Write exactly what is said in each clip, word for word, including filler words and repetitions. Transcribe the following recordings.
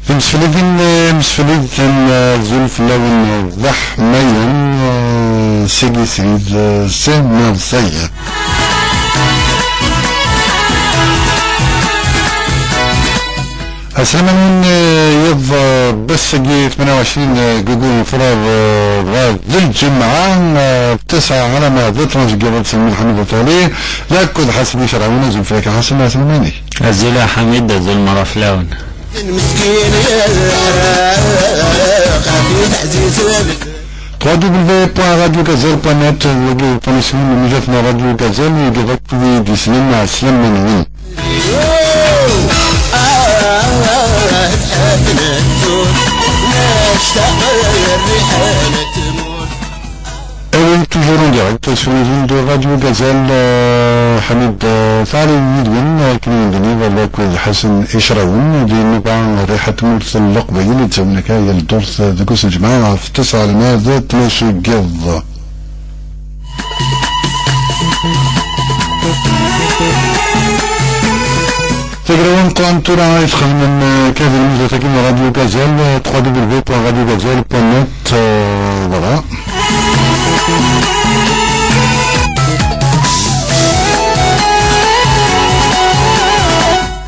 Imsefliden, imsefliden, eh, azul fell-awen, eh, d aḥmayan, eh, sigi srid, eh, s Marseille. Aslama-nwen, eh, yiḍ, eh, n wass-agi tmenya u ɛecrin, eh, deg waggur n Frar, eh, dɣa d lǧemɛa, eh, tesɛa alama d ṭnac n yiḍ, Lḥamed At Ɛli, akked Ḥasan Icerɛun. Azul fell-ak a Ḥasan, aslama-inek. Azul a Ḥamid, azul merra fell-awen. Meskin, xafi teɛzizen. Trois W point radio gazelle point net, wagi d aṭanis-nwen n lmijat n Radio Gazelle, i d-iḍakk wid yeslan, ɛeslama-nwen. Et oui, toujours en direct sur les ondes de Radio Gazelle, euh, Hamid, euh, Tari Yidwin, euh, qui nous donne, voilà, que Hassan Ishraoun, des Nova, Rehat Moursal Lokbayin, et Tsaounaka, il y a le Dors, euh, de Koussou Djma, Ftes Alma, de Tmoussou Guerre. Tagrawa meqqren tura i txedmem, eh, kan d lmizat-agi n Radio Gazelle, eh, trois W point radio gazelle point net, eh, voilà.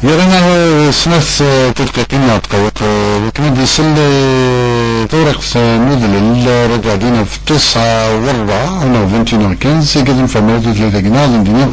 Yerna, eh, snat, eh, tedqiqin neɣ dqayeq, eh, wakken ad d-isel, eh, tawriqt, eh, n udlel, eh, ragɛdin ɣef tesɛa u rebɛa neɣ vingt et une heures quinze, i gazem fama di tlayt-agi neɣ d ndini.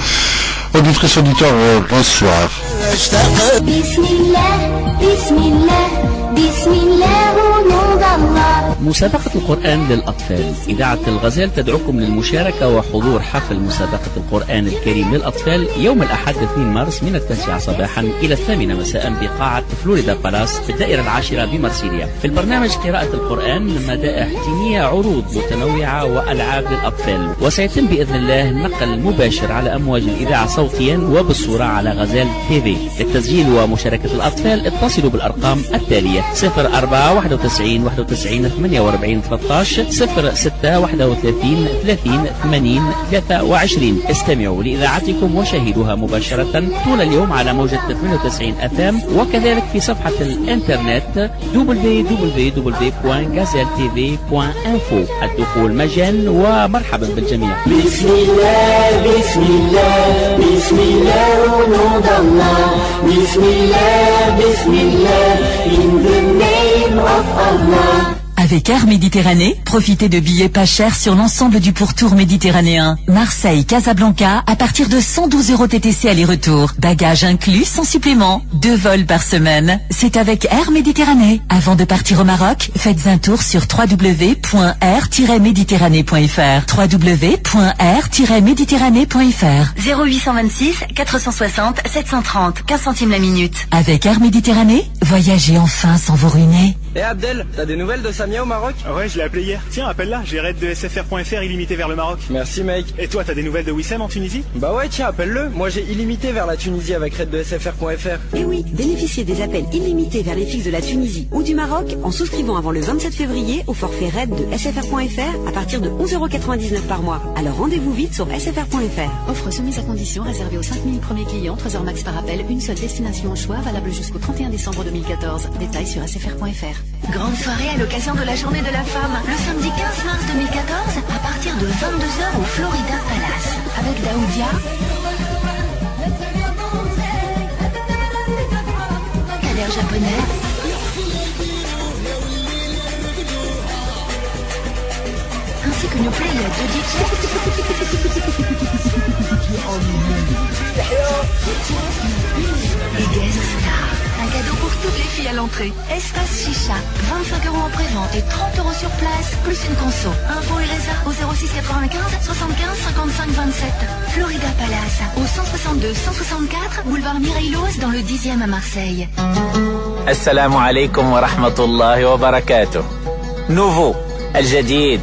Auditrice, auditeur, euh, bonsoir. بسم الله، بسم الله، بسم الله، au nom d'Allah. مسابقة القرآن للأطفال. إذاعة الغزال تدعوكم للمشاركة وحضور حفل مسابقة القرآن الكريم للأطفال يوم الأحد اثنين مارس من التاسعة صباحا إلى الثامنة مساء بقاعة فلوريدا بالاس في الدائرة العاشرة بمرسيليا. في البرنامج قراءة القرآن، مدائح دينية، عروض متنوعة وألعاب للأطفال. وسيتم بإذن الله نقل مباشر على أمواج الإذاعة صوتيا وبالصورة على غزال تي في. للتسجيل ومشاركة الأطفال اتصلوا بالأرقام التالية: صفر أربعة واحد وتسعين واحد وتسعين ثمانية وأربعين ثلاثة عشر، صفر ستة واحد وثلاثين ثلاثين ثمانين ثلاثة وعشرين. استمعوا لإذاعتكم وشاهدوها مباشرة طول اليوم على موجة ثمانية وتسعين أف إم، وكذلك في صفحة الإنترنت دبليو دبليو دبليو دوت غازيل تي في دوت انفو. الدخول مجان، ومرحبا بالجميع. بسم الله، بسم الله، بسم الله، au nom d'Allah. بسم الله، بسم الله، in the name of Allah. Avec Air Méditerranée, profitez de billets pas chers sur l'ensemble du pourtour méditerranéen. Marseille, Casablanca, à partir de cent douze euros T T C aller-retour. Bagages inclus sans supplément. Deux vols par semaine. C'est avec Air Méditerranée. Avant de partir au Maroc, faites un tour sur trois W point air tiret méditerranée point F R. trois W point air tiret méditerranée point F R. Zéro huit cent vingt-six, quatre cent soixante, sept cent trente, quinze centimes la minute. Avec Air Méditerranée, voyagez enfin sans vous ruiner. Eh Abdel, t'as des nouvelles de Samia au Maroc ? Ouais, je l'ai appelée hier. Tiens, appelle-la, j'ai raid de S F R point F R illimité vers le Maroc. Merci mec. Et toi, t'as des nouvelles de Wissem en Tunisie ? Bah ouais, tiens, appelle-le. Moi j'ai illimité vers la Tunisie avec raid de S F R point F R. Et oui, bénéficiez des appels illimités vers les fixes de la Tunisie ou du Maroc en souscrivant avant le vingt-sept février au forfait raid de S F R point F R à partir de onze euros quatre-vingt-dix-neuf par mois. Alors rendez-vous vite sur S F R point F R. Offre soumise à condition réservée aux cinq mille premiers clients, trois heures max par appel, une seule destination au choix, valable jusqu'au trente et un décembre deux mille quatorze. Détails sur S F R point F R. Grande soirée à l'occasion de la journée de la femme. Le samedi quinze mars deux mille quatorze, à partir de vingt-deux heures au Florida Palace. Avec Daoudia, Kader Japonais, ainsi qu'une pléiade de D J. Et guest star. Un cadeau pour toutes les filles à l'entrée. Espace Chicha, vingt-cinq euros en pré-vente et trente euros sur place, plus une conso. Info et réserve au zéro six quatre-vingt-quinze soixante-quinze cinquante-cinq vingt-sept. Florida Palace, au cent soixante-deux cent soixante-quatre boulevard Mireille Loze dans le dixième à Marseille. السلام عليكم ورحمة الله وبركاته. Nouveau, الجديد.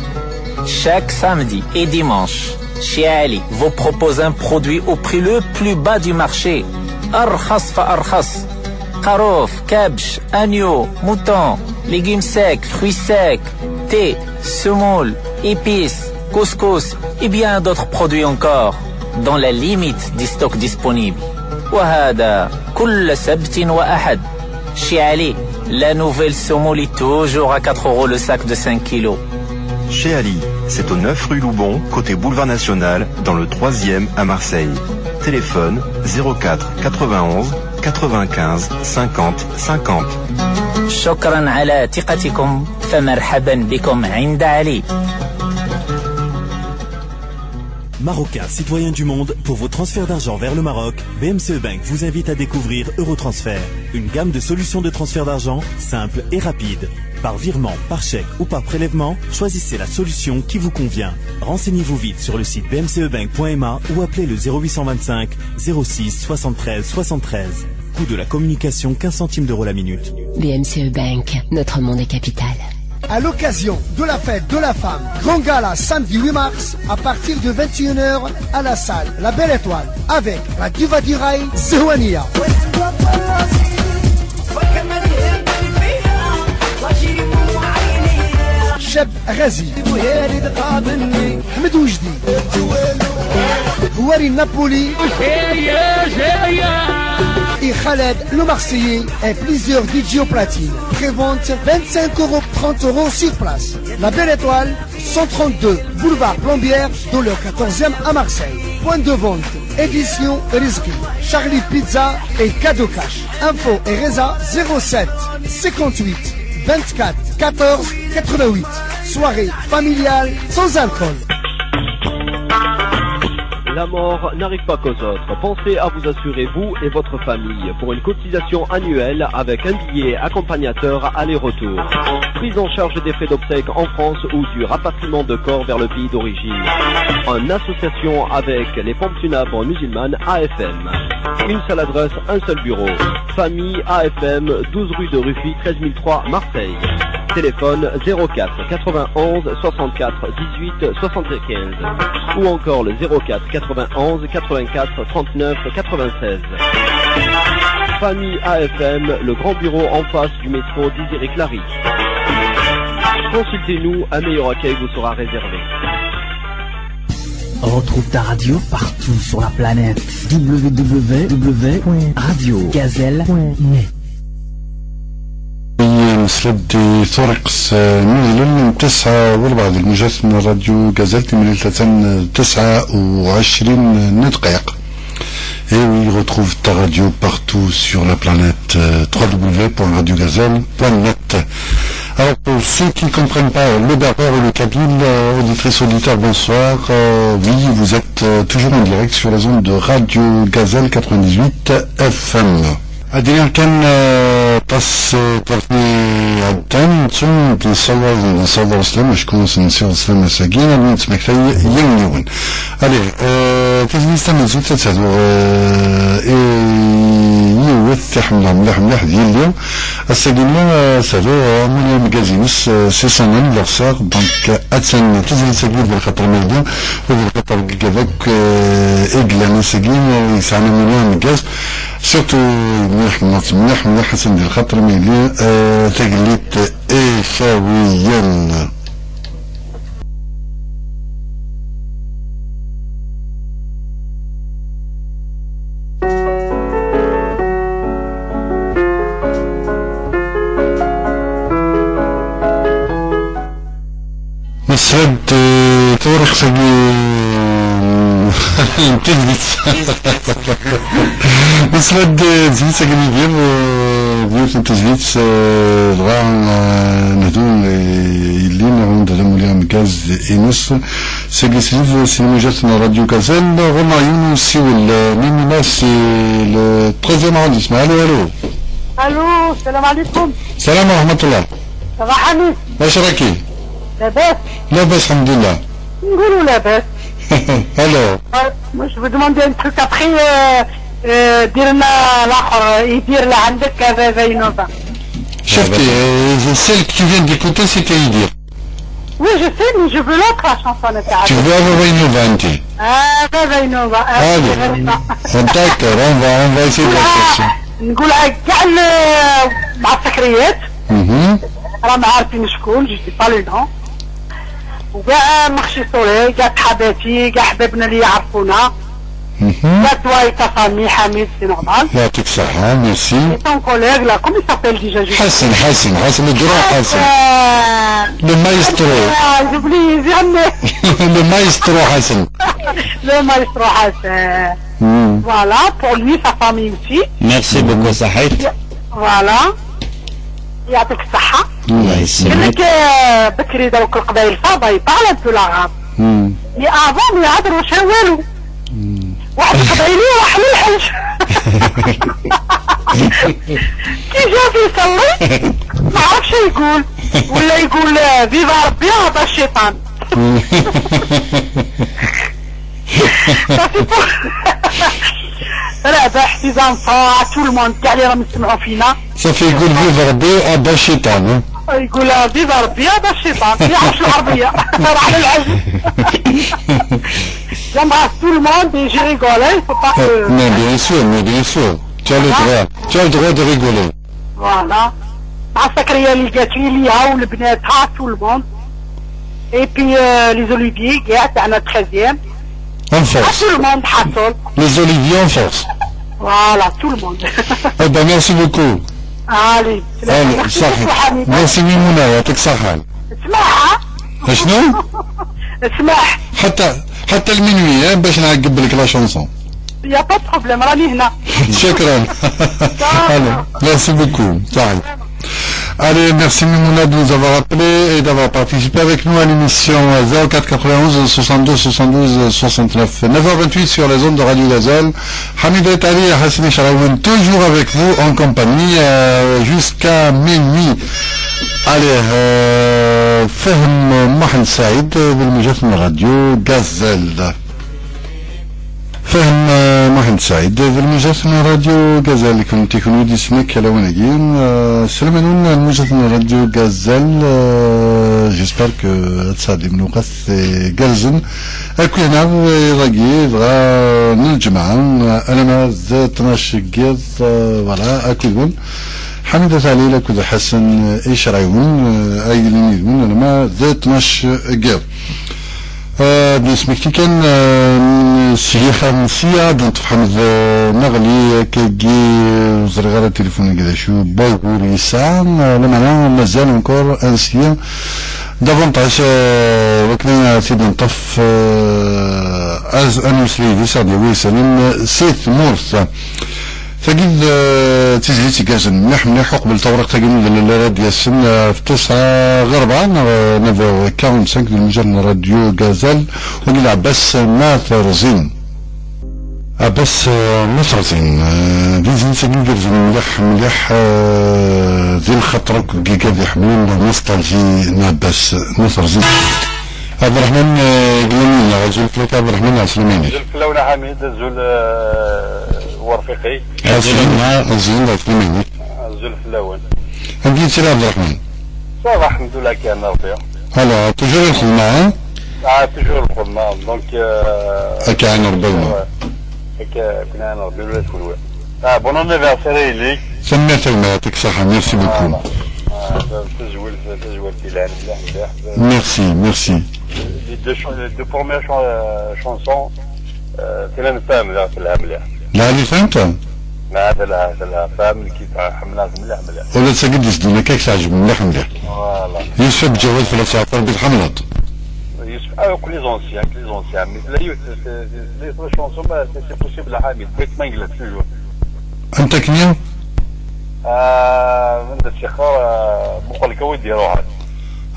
Chaque samedi et dimanche, Chez Ali vous propose un produit au prix le plus bas du marché. أرخص فأرخص. خروف, كبش, agneau, mouton, légumes secs, fruits secs, thé, semoule, épices, couscous et bien d'autres produits encore, dans la limite des stocks disponibles. وهذا كل سبت وأحد. Chez Ali, La nouvelle semoule est toujours à quatre euros le sac de cinq kilos. Chez Ali, c'est au neuf rue Loubon, côté Boulevard National, dans le troisième à Marseille. Téléphone zéro quatre quatre-vingt-onze quatre-vingt-quinze cinquante cinquante. شكرا على ثقتكم، فمرحبا بكم عند علي. Marocains, citoyens du monde, pour vos transferts d'argent vers le Maroc, B M C E Bank vous invite à découvrir Eurotransfert, une gamme de solutions de transfert d'argent simple et rapide. Par virement, par chèque ou par prélèvement, choisissez la solution qui vous convient. Renseignez-vous vite sur le site B M C E bank point M A ou appelez le zéro huit cent vingt-cinq zéro six soixante-treize soixante-treize. Coût de la communication, quinze centimes d'euros la minute. B M C E Bank, notre monde est capital. À l'occasion de la fête de la femme, grand gala samedi huit mars à partir de vingt et une heures à la salle La Belle Étoile avec la diva du rail, Zehouania. Cheb Razi, Ahmed Oujdi, Houari Napouli et Khaled le Marseillais et plusieurs D J au platine. Prévente vingt-cinq euros, trente euros sur place. La Belle Étoile, cent trente-deux boulevard Plombières, dans le quatorzième à Marseille. Point de vente, édition Rizki, Charlie Pizza et Cadeau Cash. Info et résa zéro sept cinquante-huit vingt-quatre quatorze quatre-vingt-huit. Soirée familiale sans alcool. La mort n'arrive pas qu'aux autres. Pensez à vous assurer, vous et votre famille, pour une cotisation annuelle avec un billet accompagnateur aller-retour. Prise en charge des frais d'obsèques en France ou du rapatriement de corps vers le pays d'origine. En association avec les pompes funèbres musulmanes A F M. Une seule adresse, un seul bureau. Famille A F M, douze rue de Rufy, treize mille trois, Marseille. Téléphone zéro quatre quatre-vingt-onze soixante-quatre dix-huit soixante-quinze ou encore le zéro quatre quatre-vingt-onze quatre-vingt-quatre trente-neuf quatre-vingt-seize. Famille A F M, le grand bureau en face du métro Désiré Clary. Consultez-nous, un meilleur accueil vous sera réservé. Retrouve ta radio partout sur la planète. W W W point radio gazelle point net. Nesla-d i Tureqs n udlel n tesɛa u rebɛa di lmujat n Radyu Gazal, timlilt atan tesɛa u ɛecrin n ddqayeq. Et oui, retrouve ta radio partout sur la planète, euh, trois W point radio gazelle point net. Alors, pour ceux qui comprennent pas le berbère ou le kabyle, euh, auditrices, auditeurs, bonsoir. Euh, oui, vous êtes, euh, toujours en direct sur les ondes de Radio Gazelle quatre-vingt-dix-huit F M. Ad iniɣ kan, euh, aṭas, euh, n tewwurt i ɛeddan, nettu nessaweḍ, nessaweḍ ɣer sslam, acku nsiɣ sslam ass-agi, ad nettmektay yiwen yiwen. Allez, euh, tizlit tamaziɣt ad taduɣ, euh, i yiwet i ḥemmleɣ mliḥ mliḥ d yelli. Ass-agi-nni, euh, ad taduɣ, euh, amulli ameggaz-ines, euh, c'est son anniversaire, donc, euh, attan tizlit-agi di lxaṭer ma yelli, u di lxaṭer n wigad akk, euh, i yellan ass-agi, euh, yesɛan amulli ameggaz. Surtout, mliḥ, mliḥ, mliḥ, mliḥ, atan di lxaṭer ma yelli, euh, tagellidt Icawiyen. Nesla-d, eh, tawriqt-agi n tezlit. Nesla-d, eh, tezlit-agi n Yidir, eh, d yiwet n tezlit, eh, dɣa, eh, nehdu, eh, yelli neɣ anda d amulli ameggaz ines. Sagi srid, eh, si lmujat n Radio Gazelle, ɣur-neɣ yiwen n usiwel, eh, Mimina, si le treizième arrondissement. Allô, allô. Allô, salam alaikum. Salam wa rahmatullah. Ça va, Hamid ? واش راكي؟ لاباس؟ لاباس الحمد لله. نقولوا لاباس. Alors. Euh, moi, je vous demande un truc. Après, euh, euh, دير لنا الآخر، يدير اللي عندك، euh, Vava Innova. شفتي، euh, celle que tu viens d'écouter, c'était Idir. Oui, je sais, mais je veux l'autre, la chanson تاع. Tu veux Vava Innova, انت؟ Ah, Vava Innova. Ah, Allez. D'accord, on va, on va essayer de la chercher. نقولها كاع ل-، مع السكريات. Mhm. راهم عارفين شكون، je sais pas le nom. وكاع مارشي سولي، كاع صحاباتي، كاع حبابنا اللي يعرفونا. Mhm. À toi et ta famille, Hamid, c'est normal. يعطيك الصحة, merci. Et ton collègue là, comment il s'appelle déjà, je... Hassan, Hassan, Hassan, le grand Hassan. Hassan. Le maestro. Ah, j'oublie jamais. Le maestro Hassan. Le maestro Hassan. Hmm. Voilà, pour lui, sa famille aussi. Merci beaucoup, Saïd. Voilà. يعطيك الصحة. الله يسلمك. قال لك، آه، بكري دوك القبايل ça va, ils parlent un peu l'arabe. Hmm. Mais avant ما يهضروش والو. Hmm. واحد القبايلي راح للحج. كي جا في يصلي، ما عرفش يقول. ولا يقول، آه، viva ربي، هذا الشيطان. Hmm. Ça, c'est pour رابح, ses enfants, tout le monde, كاع اللي راهم يسمعوا فينا. صافي, يقول viva ربي, أبا الشيطان, ها؟ يقول viva ربي, أبا الشيطان, ما يعرفش العربية. راح للحج. J'embrasse tout le monde et je rigole, hein, il faut pas que... Mais bien sûr, mais bien sûr. Tu as le droit. Tu as le droit de rigoler. Voilà. مع السكرية اللي جات لي ليها ولبناتها, tout le monde. Et puis, euh, les Oliviers, كاع تاعنا treizième. En force. Tout le monde حصل. Les Oliviers en force. Voilà, tout le monde. Eh ben, merci beaucoup. Allez, merci beaucoup, Hamida. Merci, Mimouna, يعطيك الصحة. اسمعها. شنو؟ اسمع. حتى حتى ال minuit, ها, باش نعقب لك la chanson. Il y a pas de problème, راني هنا. شكرا. Allez, merci beaucoup. صحيح. Allez, merci Mimouna de nous avoir appelé et d'avoir participé avec nous à l'émission zéro quatre quatre-vingt-onze soixante-douze soixante-douze soixante-neuf. Neuf heures vingt-huit sur les ondes de Radio Gazelle. Hamida Tari et Hassani Charaouen toujours avec vous en compagnie, euh, jusqu'à minuit. Allez, euh, Fahem Mohamed Saïd, بالمجاث من راديو غازيل. Fahem, euh, Mohamed Saïd, بالمجاث من راديو غازيل, كنت كنت اسمك لونجي. آه، السلام عليكم, المجاث من راديو غازيل. آه، j'espère que تسعد من وقت, آه، قرزن. أكو هنا, آه، راقي, دغا نلجمعة, آه، أنا ما زدت ناش قيض, آه، voilà, أكو يقول. حميدة علي لكذا حسن, آه، إيش رايون, آه، أي لين يدمن, أنا ما زدت ناش قيض. آه، بالنسبة كي كان, آه، سيخا نسيا, دون تفهم ذا نغلي كي وزرغارة تليفون كذا شو بوغوريسا, آه، لما أنا مازال encore un sien davantage, آه، وكنا سيدي نطف, آه، أز أنوسري دي سادي ويسلم سيث مورث. Tagi d, eh, tizlit igerrzen mliḥ, mliḥ, uqbel tawriqt-agi n udellel ara d-yasen, eh, ɣef tusɛa ɣer rebɛa neɣ, eh, neuf heures quarante-cinq di lmujar n Radio Gazal, wagi d Ɛebbas n At Rẓin. Ɛebbas, eh, n At Rẓin, eh, d izlit-agi igerrzen mliḥ, mliḥ, eh, di lxaṭer akk deg igad iḥemmlen la nostalgie n Ɛebbas n At Rẓin. Ɛebderreḥman, eh, Glamina, azul fell-ak Ɛebderreḥman, ɛeslama-inek. Azul fell-awen a Ḥamid, azul, eh, Werfiqi. Azul, azul, azul. Azul fell-awen. Anda i tettiliḍ, Ɛebderreḥman? Ça va, alḥemdulillah, kan Rebbi. Alors, toujours lxedma, hein? Ah, toujours lxedma, donc, euh, akka ɛin Rebbi, ouais. Akka, akka ɛin Rebbi, ula d kenwi. Ah, bon anniversaire a yelli. Tanemmirt a gma, yɛṭik ṣṣeḥḥa, merci beaucoup. Voilà. Ah, tazwelt, tazwelt yelhan mliḥ, mliḥ. Merci, merci. Les deux, chan- les deux premières chan- euh, chansons, euh, كنا نفهم ذا في الهم مليح. لا، اللي فهمته. لا، هذا لا، هذا لا، فاهم كيف حملات مليح، مليح. ولا تسقدس دونك كيك تعجب مليح، مليح. Voilà. يوسف بجواد في الأسعار، تربي تحملط. يوسف، آه، كل les anciens، كل les anciens. Mais لا يوسف، c'est, c'est, c'est, les chansons, bah, c'est, c'est possible, la Hamid. Mais ما يقلب toujours. أنت كنيو؟ آه، من الشيخ، آه، بقول لك ودي روحك.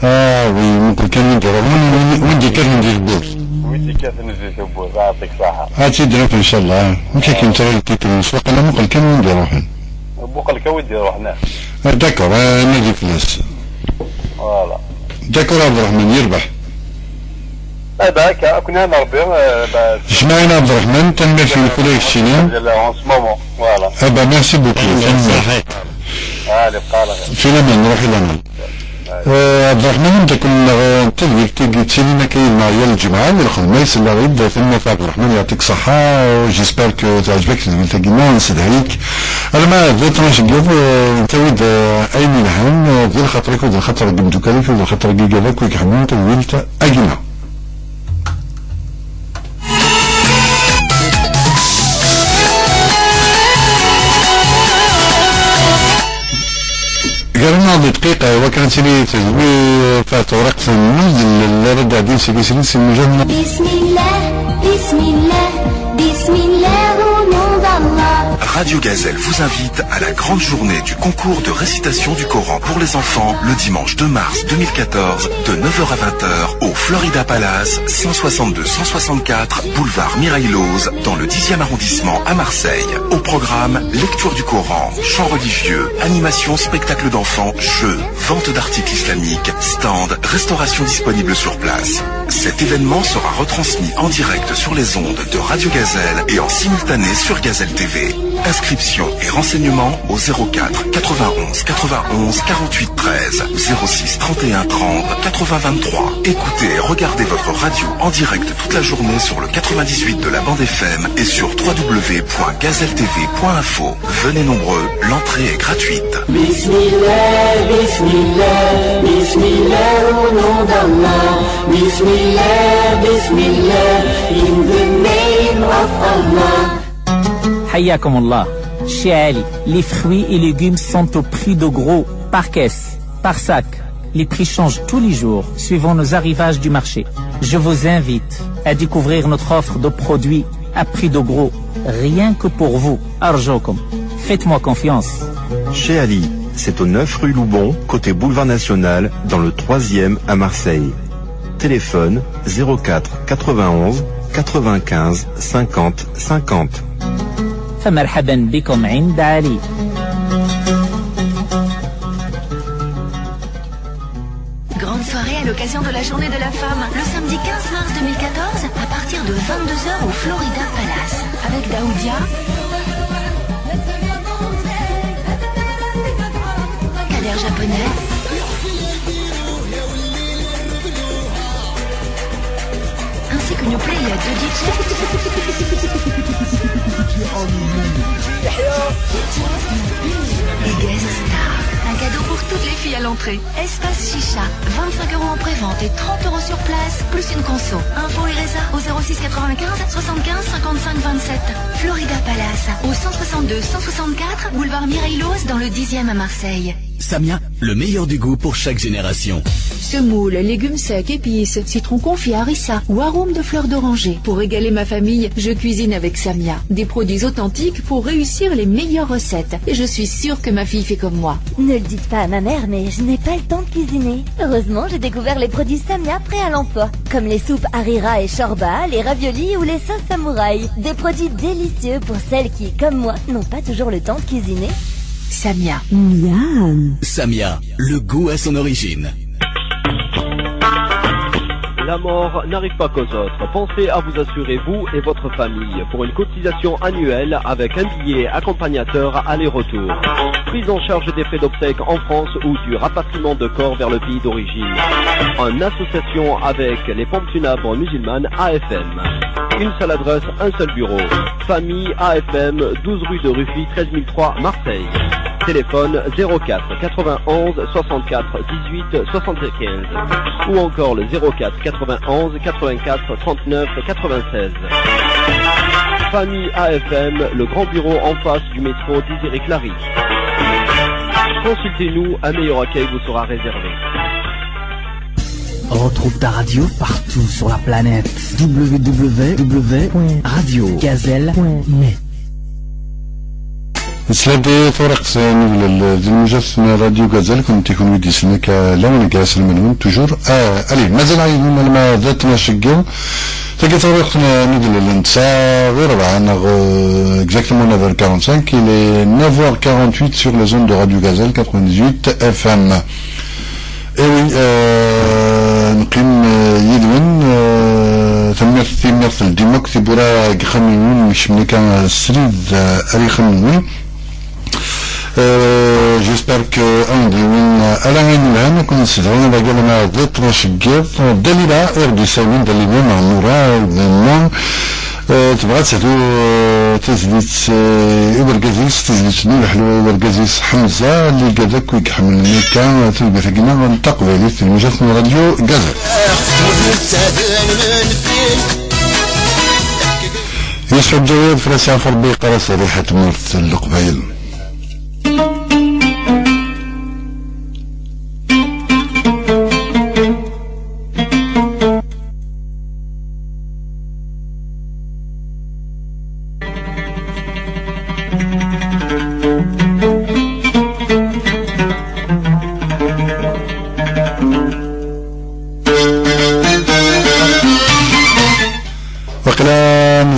Ah oui, ممكن كان وين ديرو؟ وين، وين، وين دي كان ندير البوز؟ وين دي كان ندير البوز؟ يعطيك الصحة. هاتي دروك إن شاء الله. ممكن كنت ترى التيتر نسوق، أنا ممكن كان وين ديرو حنا؟ بقول لك وين ديرو حنا؟ آه، d'accord, آه، أنا ديك الناس. Voilà. D'accord, عبد الرحمن، يربح. Eh ben, هكا، كنا نربي، آه، bah. جمعنا عبد الرحمن، تنميرت في كل شيء. En ce moment, voilà. Eh ben, merci beaucoup. Merci. Allez, بقى على خير. في الأمان، روحي الأمان. آه، عبد الرحمن، انت كنا نغ-، تدوير تيجي تسينينا كاين مع يوم الجمعة، اللي الخدمة يسلى غير ثم عبد الرحمن يعطيك الصحة، j'espère que تعجبك تدوير تاكينا، نسدها ليك. أنا ما زلت ناش نقول، آه، انت ود، آه، أي من هم، آه، ذي الخطر يكون ذي الخطر قمتو كذلك، ذي الخطر قي قالك ويك حمون تدوير تا-، أجمع. Tili tedwi ɣef tewriqt n udellel ara d-ɛeddin seg iselin s lmujahna. Bismillah, bismillah, bismillah, au nom d'Allah. Radio Gazelle vous invite à la grande journée du concours de récitation du Coran pour les enfants le dimanche deux mars deux mille quatorze de neuf heures à vingt heures au Florida Palace, cent soixante-deux cent soixante-quatre boulevard Mireille-Loze dans le dixième arrondissement à Marseille. Au programme, lecture du Coran, chants religieux, animation, spectacle d'enfants, jeux, vente d'articles islamiques, stand, restauration disponible sur place. Cet événement sera retransmis en direct sur les ondes de Radio Gazelle et en simultané sur Gazelle T V. Inscription et renseignements au zéro quatre quatre-vingt-onze quatre-vingt-onze quarante-huit treize ou zéro six trente et un trente quatre-vingts vingt-trois. Écoutez et regardez votre radio en direct toute la journée sur le quatre-vingt-dix-huit de la bande F M et sur trois W point gazelle T V point info. Venez nombreux, l'entrée est gratuite. Bismillah, bismillah, bismillah, au nom d'Allah. Bismillah, bismillah, in the name of Allah. حياكم الله. Chez Ali, les fruits et légumes sont au prix de gros, par caisse, par sac. Les prix changent tous les jours, suivant nos arrivages du marché. Je vous invite à découvrir notre offre de produits à prix de gros, rien que pour vous. أرجوكم, faites-moi confiance. Chez Ali, c'est au neuf rue Loubon, côté boulevard National, dans le troisième à Marseille. Téléphone zéro quatre quatre-vingt-onze quatre-vingt-quinze cinquante cinquante. فمرحبا بكم عند علي. Grande soirée à l'occasion de la journée de la femme, le samedi quinze mars deux mille quatorze, à partir de vingt-deux heures au Florida Palace, avec Daoudia, Kader Japonais, ainsi qu'une pléiade de D J. Les guest stars. Un cadeau pour toutes les filles à l'entrée. Espace Chicha, vingt-cinq euros en pré-vente et trente euros sur place, plus une conso. Info et réserve au zéro six quatre-vingt-quinze soixante-quinze cinquante-cinq vingt-sept. Florida Palace, au cent soixante-deux cent soixante-quatre, boulevard Mireille-Loze, dans le dixième à Marseille. Samia, le meilleur du goût pour chaque génération. Semoule, légumes secs, épices, citron confit, harissa ou arôme de fleurs d'oranger. Pour régaler ma famille, je cuisine avec Samia. Des produits authentiques pour réussir les meilleures recettes. Et je suis sûre que ma fille fait comme moi. Ne le dites pas à ma mère, mais je n'ai pas le temps de cuisiner. Heureusement, j'ai découvert les produits Samia prêts à l'emploi, comme les soupes harira et shorba, les raviolis ou les sauces samouraï. Des produits délicieux pour celles qui, comme moi, n'ont pas toujours le temps de cuisiner. Samia. Miam. Samia, le goût à son origine. La mort n'arrive pas qu'aux autres. Pensez à vous assurer, vous et votre famille, pour une cotisation annuelle avec un billet accompagnateur aller-retour. Prise en charge des frais d'obsèques en France ou du rapatriement de corps vers le pays d'origine. En association avec les pompes funèbres musulmanes A F M. Une seule adresse, un seul bureau. Famille A F M, douze rue de Ruffy, treize mille trois, Marseille. Téléphone zéro quatre quatre-vingt-onze soixante-quatre dix-huit soixante-quinze ou encore le zéro quatre quatre-vingt-onze quatre-vingt-quatre trente-neuf quatre-vingt-seize. Famille A F M, le grand bureau en face du métro Désiré Clary. Consultez-nous, un meilleur accueil vous sera réservé. Retrouve ta radio partout sur la planète. W W W point radio gazelle point net. Nesladi turaqt n ugellel d lmujat n Radio Gazelle, kunti kunwi d-isellen akka lawan gar aselmen-nwen, toujours. Ah, allez, mazal ayen alma d tnac n yiḍ. Tagi turaqt n ugellel n tesɛa ɣur rebɛa, neɣ, euh, exactement neuf heures quarante-cinq, il est neuf heures quarante-huit sur les ondes de Radio Gazelle quatre-vingt-dix-huit F M. Eh oui, euh, neqqim, euh, yid-wen, euh, tanemmirt, tanemmirt n ddima akk tiwwura deg yixxamen-nwen, nekcem akka, euh, srid, euh, ar yixxamen-nwen. Euh, j'espère que awen d-yewwi, euh, ala ayen yelhan, ad ken-nessedhu dagi alamma d ṭnac n yiḍ. Dalila i ɣ-d-yessawlen, Dalila neɣ Nura, Dalila, euh, tebɣa ad tehdu, euh, tizlit, euh, i wergaz-is, tizlit-nni leḥlu i wergaz-is Ḥemza, ligad akk i iḥemmlen akka, euh, tudert-agi-nneɣ n taqbaylit, di lmejal n Radio Gazelle. Yusef Ǧawad, fell-as yeɛfu Rebbi, yeqqar-as rriḥa n tmurt n Leqbayel.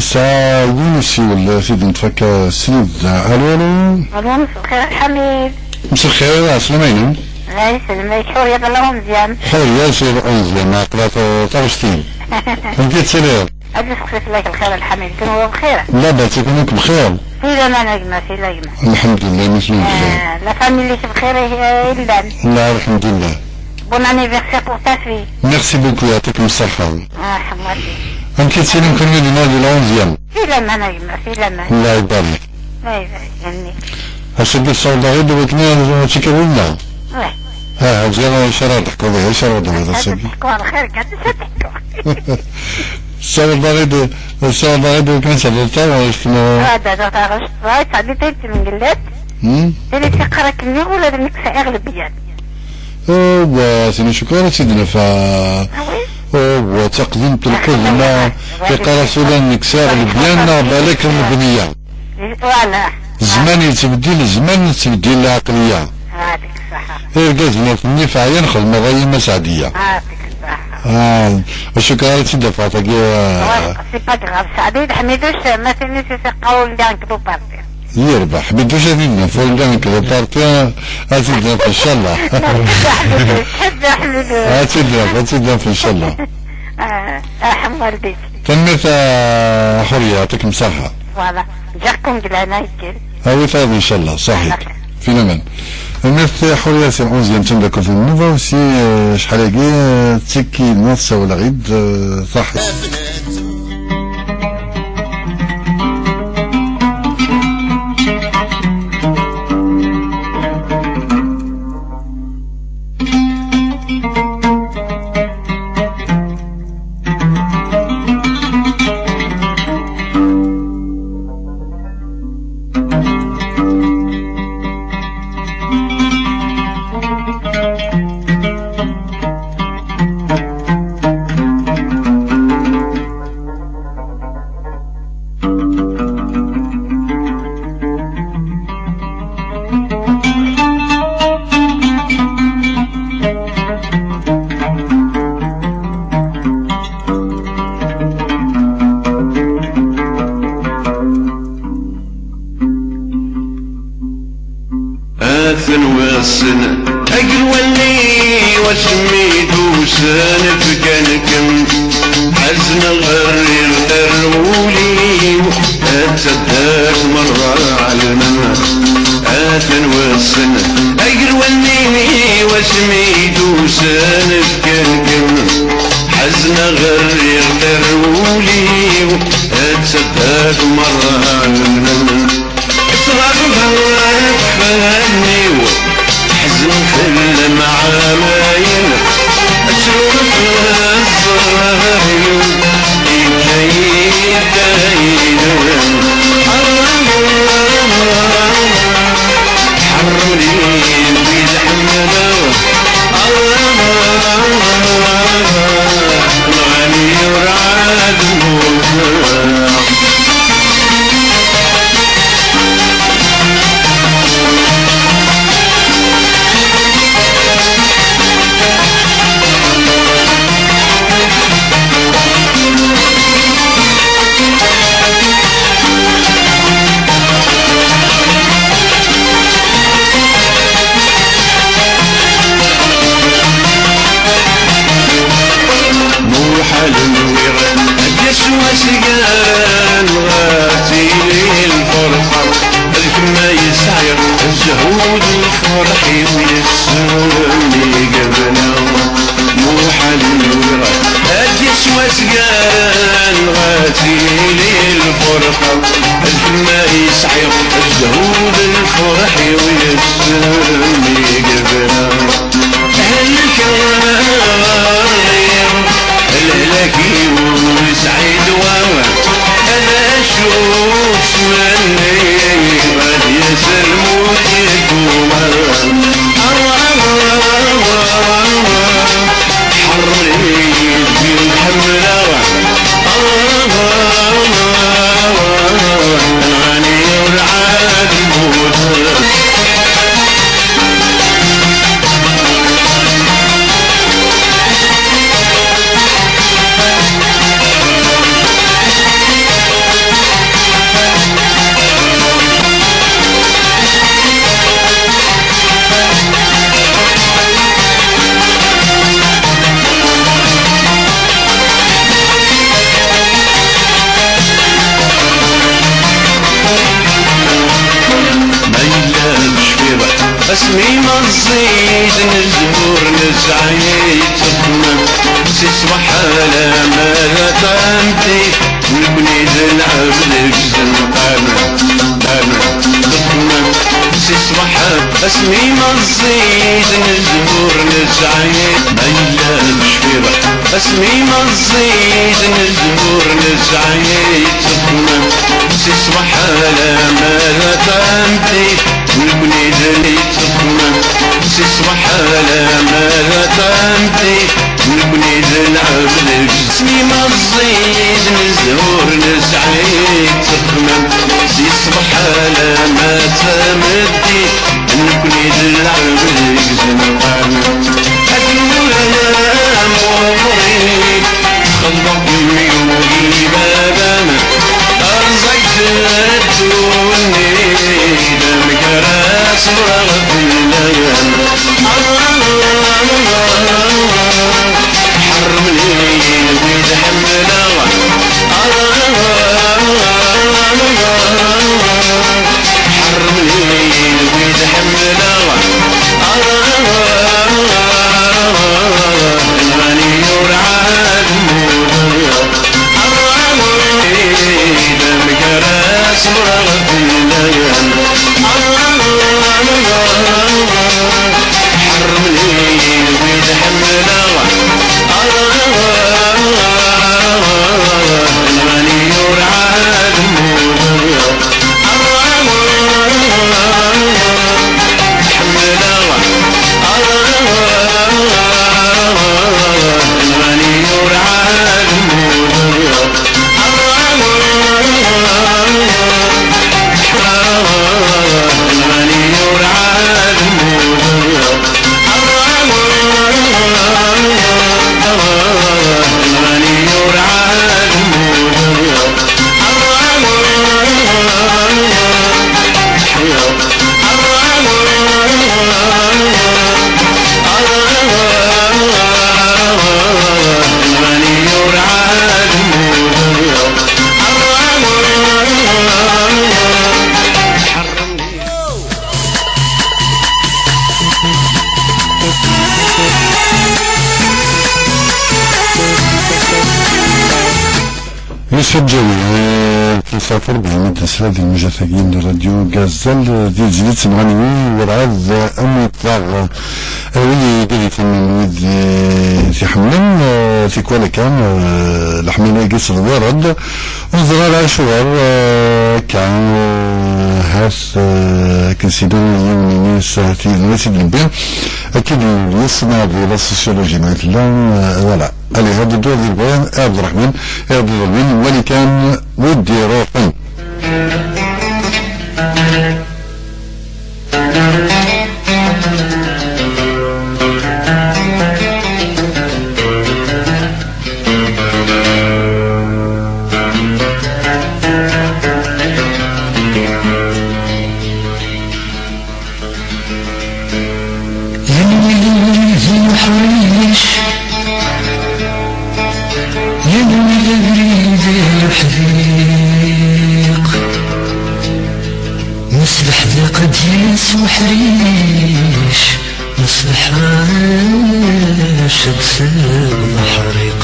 Sa yiwen usiwel, eh, tid n tfakka srid. Alo, alo. Alo, مساء الخير الحميد. مساء الخير، عسلامة. الله يسلمك، حورية الله مزيان. حورية سير أنزل، ما قلت طرشتين. انت تسير. أجي سقسيت لك الخير الحميد، كنوا بخير. لا بأس، يكونوك بخير. في الأمان يا جماعة، في الأمان. الحمد لله، مثل الخير. آه، لا فاميلي بخير، إيه، إلا. لا، الحمد لله. Bon anniversaire pour ta fille. Merci beaucoup, يعطيكم الصحة. آه، حماتي. أنت تسلم كل مدينة ديال أونزيام. في الأمان يا جماعة، في الأمان. الله يبارك. الله يبارك، يعني. هسه قد صور داغي دوك نيا تيكرونا. واه. ها، هاو زين، إن شاء الله تحكوا بها، إن شاء الله دوك هذا هسه السبب. تحكوا على خير، قاعد تحكوا. صور داغي دو-، صور داغي دوك نيا صدرتها، واش ما هذا، هذا، هذا، هذا، هذا، هذا، هذا، هذا، هذا، هم؟ تاني تيقرا كني ولا ديك ساعة غلبيات. اوا سيدي شكرا سيدنا فا. اوا تقديم القدمة. يقرا سولا نكسا غلبيان بالك المبنية. فوالا. الزمان يتبدل، الزمان تبدل العقلية. هذيك الصحة. إيه، قالت لنا في النفاعية نخدم الرأي ما سعدية. هذيك الصحة. آه، شكرا سيدنا فاطمة. سي با غراف، سعدية حميدوش، ما تنسي قول دانك بو بارتي. يربح بدو شديدنا فولدان كذا بارتي. أتدنا إن شاء الله. تحب أحمد. أتدنا، أتدنا إن شاء الله. آه، أحم والديك. تنميت، آه، حورية، يعطيكم الصحة. فوالا. جاكم قلانا يكل. هاوي طيب إن شاء الله، صحيح. على خير. في الأمان. تنميت حورية، سي الأونزيام تندكر في النوفا وسي، آه، شحال هاكي، آه، تسكي نص ولا غيد، آه، صحيح. Atan wassen agerwal-nni wasmi d-usan fkan-kem. Ḥezneɣ rriɣ tarwulin-iw, ad taddart merra ɛelmen. Atan wassen agerwal-nni wasmi d-usan fkan-kem. Ḥezneɣ rriɣ tarwulin-iw, ad taddart merra ɛelmen. Ttɣerrbeɣ ɣef fell-iw, ḥezneɣ fell-am ɛamayen. Ttruɣ f zzher-iw, ikka-yi-d ayden. Ḥerrem-iyi wid ḥemmleɣ. Nɣan-iyi ur ɛad mmuteɣ. Muḥal nwiɣ ad yeswa seg-a neɣ ad tili lferḥa. D kemm ay sɛiɣ zzhu d lferḥ-iw yes-m i yebna. Muḥal nwiɣ ad yeswa seg-a neɣ ad tili lferḥa. D kemm ay sɛiɣ zzhu d lferḥ-iw yes-m i yebna. Helkeɣ lehlak-iw ur yesɛi ddwa. D acu ttmenniɣ ad yas lmut yegguma. Ḥerr-iyi deg ḥemmleɣ. Nɣani ur ɛad mmuteɣ. Asmi meẓẓiyit nezhur nesɛa-yi ttexmam, si ṣṣbeḥ alamma d tameddit, nekni d lɛebd deg izenqan, ttexmam, si ṣṣbeḥ. Asmi meẓẓiyit nezhur nesɛa-yi, ma yella lecfiḍ. Asmi meẓẓiyit nezhur nesɛa-yi ttexmam, si ṣṣbeḥ alamma d tameddit, nekni d nitteqmam, si ṣṣbeḥ alamma d tameddit, nekni d lɛebd deg-s. Asmi meẓẓiyit nezhur nesɛa-yi ttexmam, si ṣṣbeḥ alamma d tameddit, nekni d lɛebd deg-s nqam. Ad nwala amuḍri, txelḍeḍ yemyuli baba-m, rẓayt ddunit, amek ara ṣebreɣ fell-am? Ḥermen-iyi wid ḥemmleɣ, ḥermen-iyi wid ḥemmleɣ. Mani ur ɛad mmuteɣ, amek ara ṣebreɣ fell-am? Ḥermen-iyi wid ḥemmleɣ, mani ur ɛad mmuteɣ. Yusef Ǧawi, eh, tlata u rebɛin i d-nesla di lmujat-agi n Radio Gazelle, eh, di tezlit n Ɣaniwi, werɛad, eh, am yeṭṭeɣ, eh, awi-yi-d ad ifamen wid, eh, t-iḥemmlen, eh, tikwal akka, eh, leḥmala-agi s lwirad, ur ẓriɣ ara acuɣer, eh, akka, eh, hat, eh, akken s-yenna yiwen ini s, eh, tiyedna i d-nebbi, akka d-yesna di la sociologie ma tella, eh, voilà. Allez, ad dduɣ di lebɣi, Ɛebderreḥman, Ɛebderreḥman, wali kan wid d-iruḥen. Yenwi d abrid n uḥric, yenwi d abrid n uḥdiq, s leḥdiq ad d-yas uḥric, s leḥrac ad d-tseɣ aḥriq.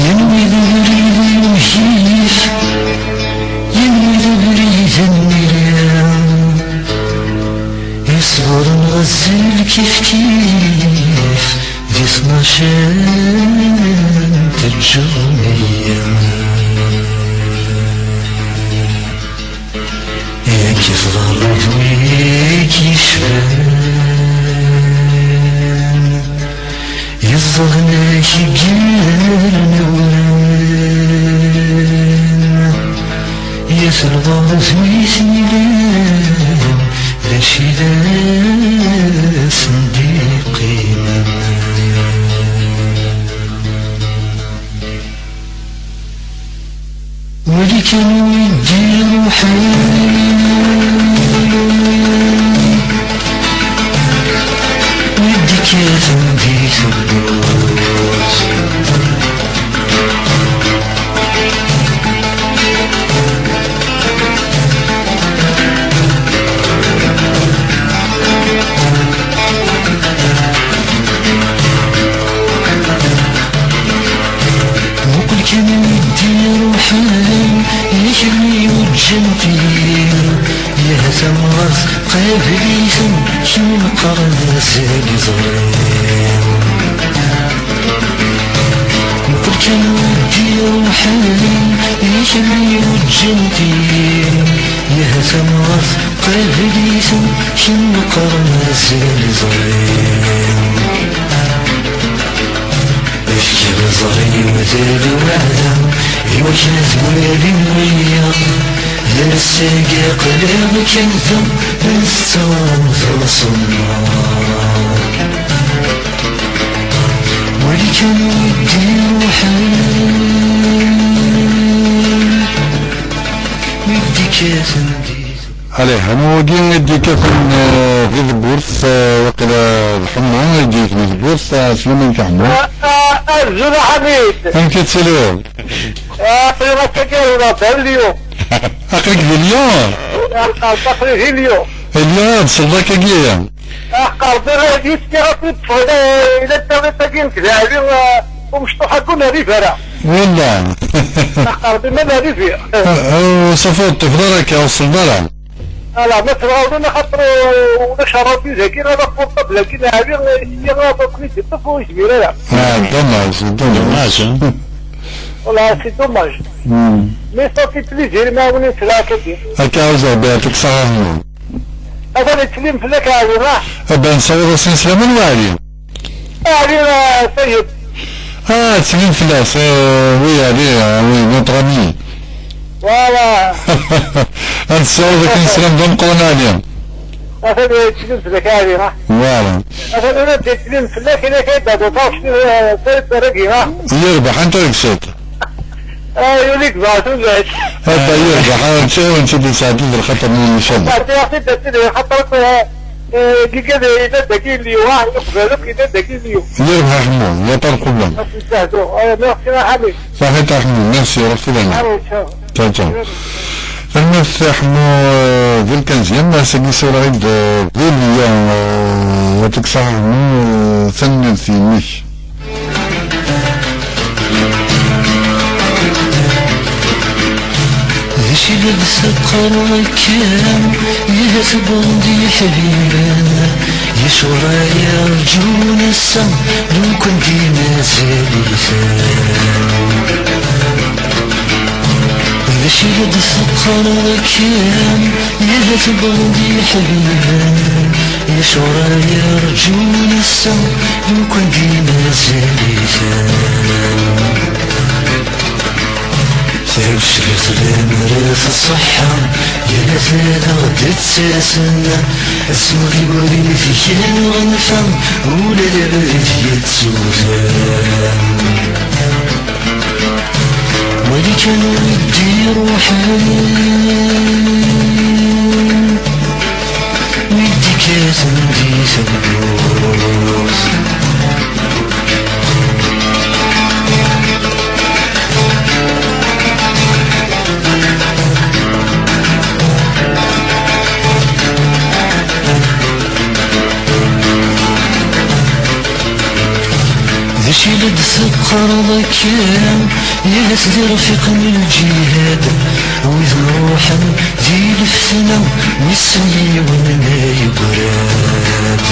Yenwi d abrid n umgif, yenwi d abrid n nniram, iṣebren ɣezzel kifkif di tnac n tǧumiya. Yak tḍalleḍ wik yecban, yeẓẓlen-ak igernawen. Yat lɣerḍ mi ten-ilan, d acu i d asen-d-iqqimen? Wali kan wid d-iruḥen, wid d-ikkaten di tewwurt. Iruḥen, ikelli uǧǧen tir, yah tamɣart qabel-iten, kemleqren azal iẓri. Mqel kan wid d-iruḥen, ikelli uǧǧen tir, yah tamɣart qabel-iten, kemleqren azal iẓri. Efk iẓri-w d lweɛda, iwakken ad walin wiyaḍ. D ass-agi aql-aɣ kan da, ntettaɣ taṣemma. Wali kan wid d-iruḥen, wid d-ikkaten di Allez, ḥamu wagi i d-ikkaten, eh, di tewwurt, eh, waqila d ḥemmu i d-ikkaten di tewwurt, eh, slam-ik a ḥemmu. Ah, ah, azul a Ḥamid. Amek i tettiliḍ? Ah, aql-i akka kan, la, d Lyon. Aql-ik di Lyon? Ah, aql-i di Lyon. Lyon, ad tesleḍ akkagi. Ah, aql-i di Lyon, tura ad yettkiɣ akk yeṭṭef, eh, ila tabit-agi nekk d Ɛli, eh, umecṭuḥ akk ur nerrif ara. Wallah. Aql-i ma nerrif. Eh, eh, safa ur teṭṭifeḍ ara akka, ur tesleḍ ara. Ala, ma tebɣiḍ, axaṭer, euh, ulac ṛṛadyu dagi, ala portable-agi n Ɛli, euh, sya ad asen-id-iṭṭef ur yezmir ara. Ah, dommage, dommage. Dommage, hein. Voilà, c'est dommage. Hmm. Mais ça fait plaisir, ma win yettlaɛak-agi. Akka, ɛawzeɣ, Beɛṭik, ṣaḥa. Atan yettlim fell-ak Ɛli, ah? Eh ben, nessaweḍ-asen sslam i Ɛli. Ɛli, ah, Sayed. Ah, ttsellim fell-as, eh, oui, Ɛli, ah, oui, notre ami. Voilà. Ad nessaweḍ akken sslam d ameqqran a Ɛli. Atan yettsellim fell-ak a Ɛli, ha? Voilà. Atan ula d yettsellim fell-ak, ila kay d aduṭaṛ, eh, Sayed Baragi, ha? Yerbeḥ, anta deg-sent? Ah, yuli deg Beɛtullat. Ata yerbeḥ, ah, netta, netta d-yesɛeddi d lxaṭer n nicana. Beɛtullat, xaṭer, eh, Eh, giga de, de, de Guilliois, ah, yeqbel akk yella de Guilliois. Yerbeḥ a Ḥemmu, y a pas de problème. Merci, merci, Ḥemmu, merci, ruḥ s lehna. Allez, ciao. Ciao, ciao. Tanemmirt a Ḥemmu, eh, d lkanzya, ass-agi sawleɣ-d, eh, d Lyon, eh, yaɛṭik ṣṣeḥḥa a Ḥemmu, eh, tanemmirt-inek. D acu i la d-teqqareḍ akken, yah tewweḍ-d iḥbiben, yecɣel yerǧun ass-a, lukan d mazal-iten. D acu i la d-teqqareḍ akken, yah tewweḍ-d iḥbiben, yecɣel yerǧun ass-a, lukan d mazal-iten. Tawcelt d amret ṣṣeḥḥa, yal ass ad aɣ-d-ttasen. Asmi deg ubrid kra n ɣenfa, ula d abrid yettutan. Wali kan wid d-iruḥen, wid d-ikkaten di tewwurt. D acu i la d-teqqareḍ akken, yah-t di rfiq n lǧihad, wid nruḥen di lefna, wissen yiwen ma yeggra-d.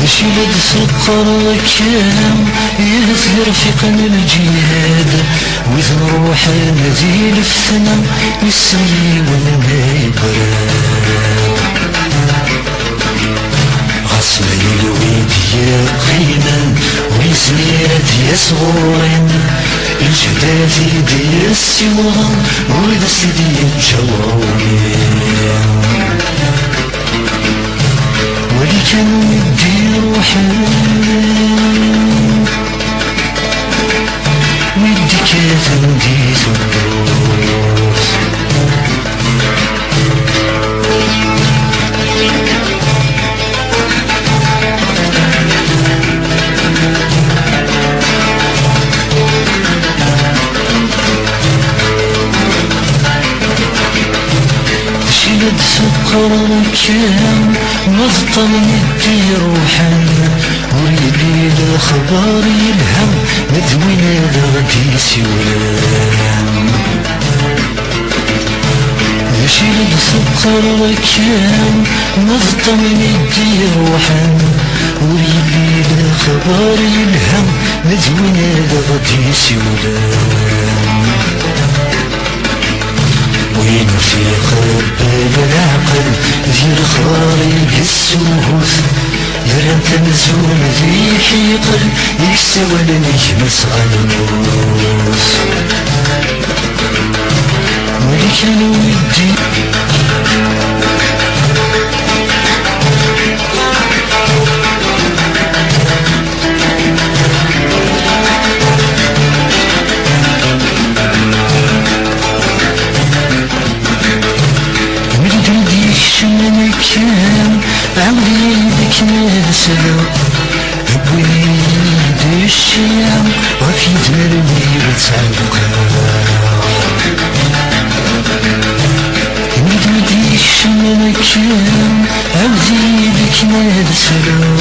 D acu i la d-teqqareḍ akken, yah-t di rfiq n lǧihad, wid nruḥen di lefna, wissen yiwen ma yeggra-d. Ɣas ma yella wi d-yeqqimen, ur yezmir ad d-yas ɣur-i, lǧehd-agi d-yessiwḍen, ur d as-t-id-yeǧǧa waɣwi. Wali kan wi d-iruḥen, wi d-ikkaten di tewwurt. D acu i la d-teqqareḍ akken, ma d ṭṭam i d-iruḥen, ur yelli lexbar yelhan. D win ad aɣ-d-yessiwlen. Mačči d lxeṭṭer kan, ma d ṭṭam i d-iruḥen, ur yelli lexbar yelhan, ma d win ad aɣ-d-yessiwlen. Win ur t-iqebbel leɛqel, di lexbar i yessuhut. Rran-t amzun d iḥiqel i yessawalen i gma-s ɣer lmut. Wali kan a widi. Wid d-ikecmen akken, ɛawed-iyi-d akken ad sleɣ. Wwin-iyi-d cciya ɣef yedmaren-iw ad tɛelqeɣ. Wid ur d-ikecmen akken, ɛawed-iyi-d akken ad sleɣ.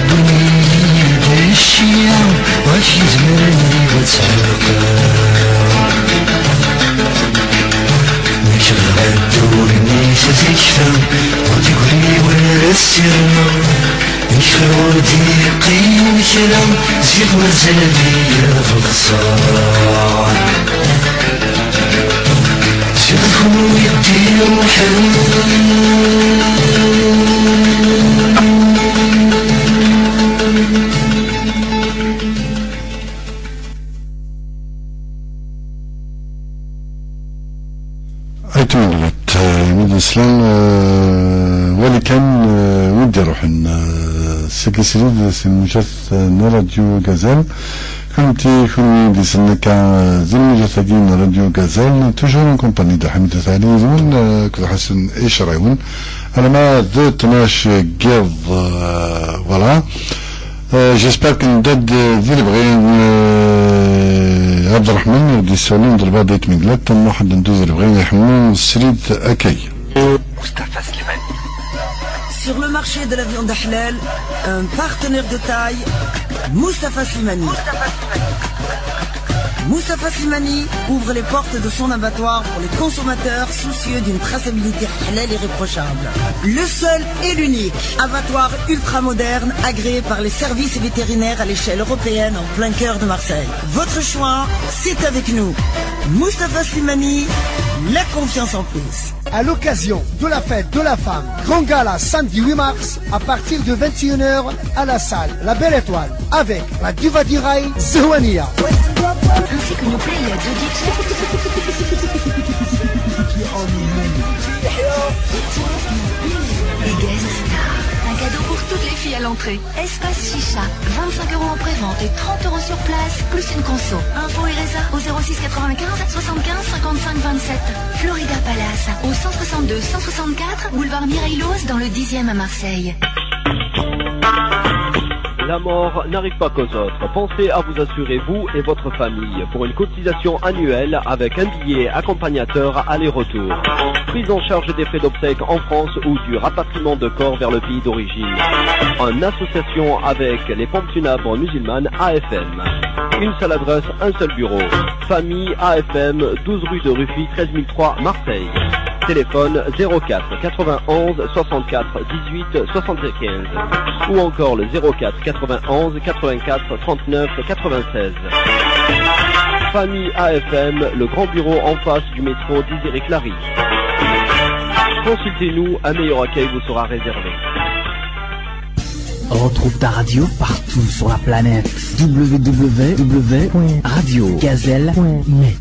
Wwin-iyi-d cciya ɣef yedmaren-iw ad tɛelqeɣ. Nekk dɣa ddunit tekfa, ur tegri wara ssirmeɣ. Nekk ur d-yeqqim kra, ziɣ mazal-iyi ɣelṣeɣ. Ziɣ kunwi d-iruḥen. Ay tumedwet, eh, imi d-nesla, eh, wali kan, eh, wid d-iruḥen, eh, seg srid, si lmujat, eh, n Radio Gazelle. Kunti, kunwi d-isellen akka, eh, di lmujat-agi n Radio Gazelle, toujours en compagnie de Ḥamid At Ɛli yid-wen, eh, akked Ḥasen Icrawen. Alama d tnac n yiḍ, eh, voilà. Euh, j'espère que ندد ذي البغي، euh، عبد الرحمن يودي السولين ضربة ديت مقلت، نروح ندو ذي البغي يحمو السريد أكاي. Moustapha Slimani. Sur le marché de la viande halal, un partenaire de taille, Moustapha Slimani. Moustapha Slimani ouvre les portes de son abattoir pour les consommateurs soucieux d'une traçabilité halal irréprochable. Le seul et l'unique abattoir ultra moderne agréé par les services vétérinaires à l'échelle européenne en plein cœur de Marseille. Votre choix, c'est avec nous. Moustapha Slimani, la confiance en plus. À l'occasion de la fête de la femme, grand gala samedi huit mars à partir de vingt et une heures à la salle La Belle Étoile avec la diva du rail, Zehwania. Ainsi que nos players de D J. Et guest star. Un cadeau pour toutes les filles à l'entrée. Espace Chicha, vingt-cinq euros en pré-vente et trente euros sur place, plus une conso. Info et réserve au zéro six quatre-vingt-quinze soixante-quinze cinquante-cinq vingt-sept. Florida Palace, au cent soixante-deux cent soixante-quatre, boulevard Mireille Loz, dans le dixième à Marseille. La mort n'arrive pas qu'aux autres. Pensez à vous assurer, vous et votre famille, pour une cotisation annuelle avec un billet accompagnateur aller-retour. Prise en charge des frais d'obsèques en France ou du rapatriement de corps vers le pays d'origine. En association avec les pompes funèbres musulmanes A F M. Une seule adresse, un seul bureau. Famille A F M, douze rue de Rufy, treize mille trois, Marseille. Téléphone zéro quatre quatre-vingt-onze soixante-quatre dix-huit soixante-quinze ou encore le zéro quatre quatre-vingt-onze quatre-vingt-quatre trente-neuf quatre-vingt-seize. Famille A F M, le grand bureau en face du métro Désiré Clary. Consultez-nous, un meilleur accueil vous sera réservé. Retrouve ta radio partout sur la planète. W W W point radio gazelle point net.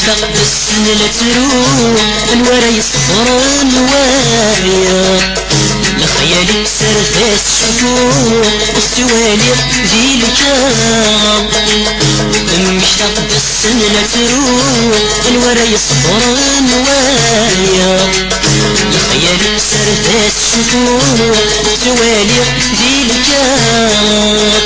Taqdest la ttru, anwa ara yesbren waya? Lexyal-ik sers-as ccuku, ttwaliɣ di lkaɣeḍ. Mmi-k taqdest la ttru, anwa ara yesbren waya? Lexyal-ik sers-as ccuku, ttwaliɣ di lkaɣeḍ.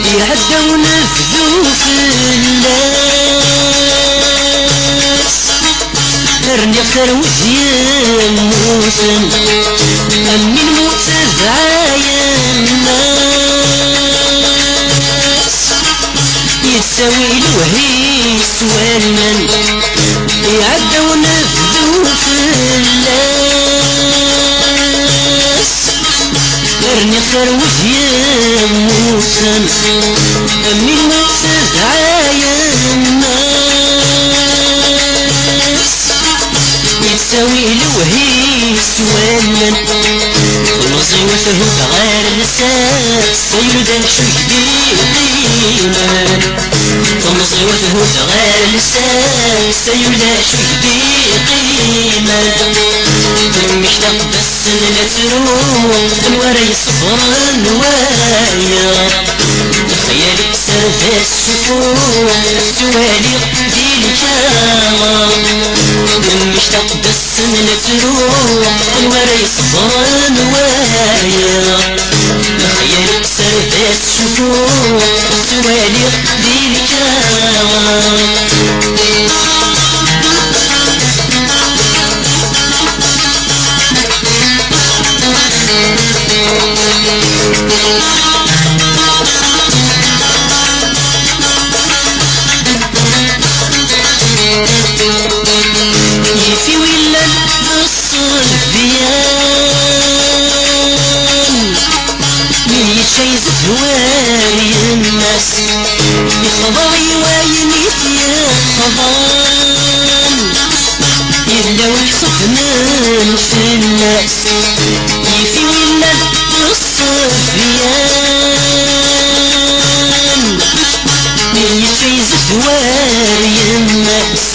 Iɛedda unebdu fell-as. Rniɣ tarwet yemmuten, am win mmuten dɛayen-as. Yettawi lewhi s wallen, iɛedda unebdu fell-as. Rniɣ tarwet yemmuten, am win mmuten dɛayen-as. Yettawi lewhi s wallen. Temẓi-w thudd ɣer llsas, ay ulac acu i d-iqqimen. Temẓi-w thudd ɣer llsas, ay ulac acu i d-iqqimen. Mmi-k taqdest la ttru, anwa ara yesbren waya? Lexyal-ik sers-as ccuku, ttwaliɣ di lkaɣeḍ. Mmi-k taqdest la ttru, anwa ara yesbren waya? Lexyal-ik sers-as ccuku, ttwaliɣ di lkaɣeḍ. Yif-iw illan d ṣṣebyan, mi yečča yezwar yemma-s, yexḍa i wayen i t-yexḍan. Yella wi ixeddmen fell-as, yif-iw illan d ṣṣebyan. Mi yečča yezwar yemma-s,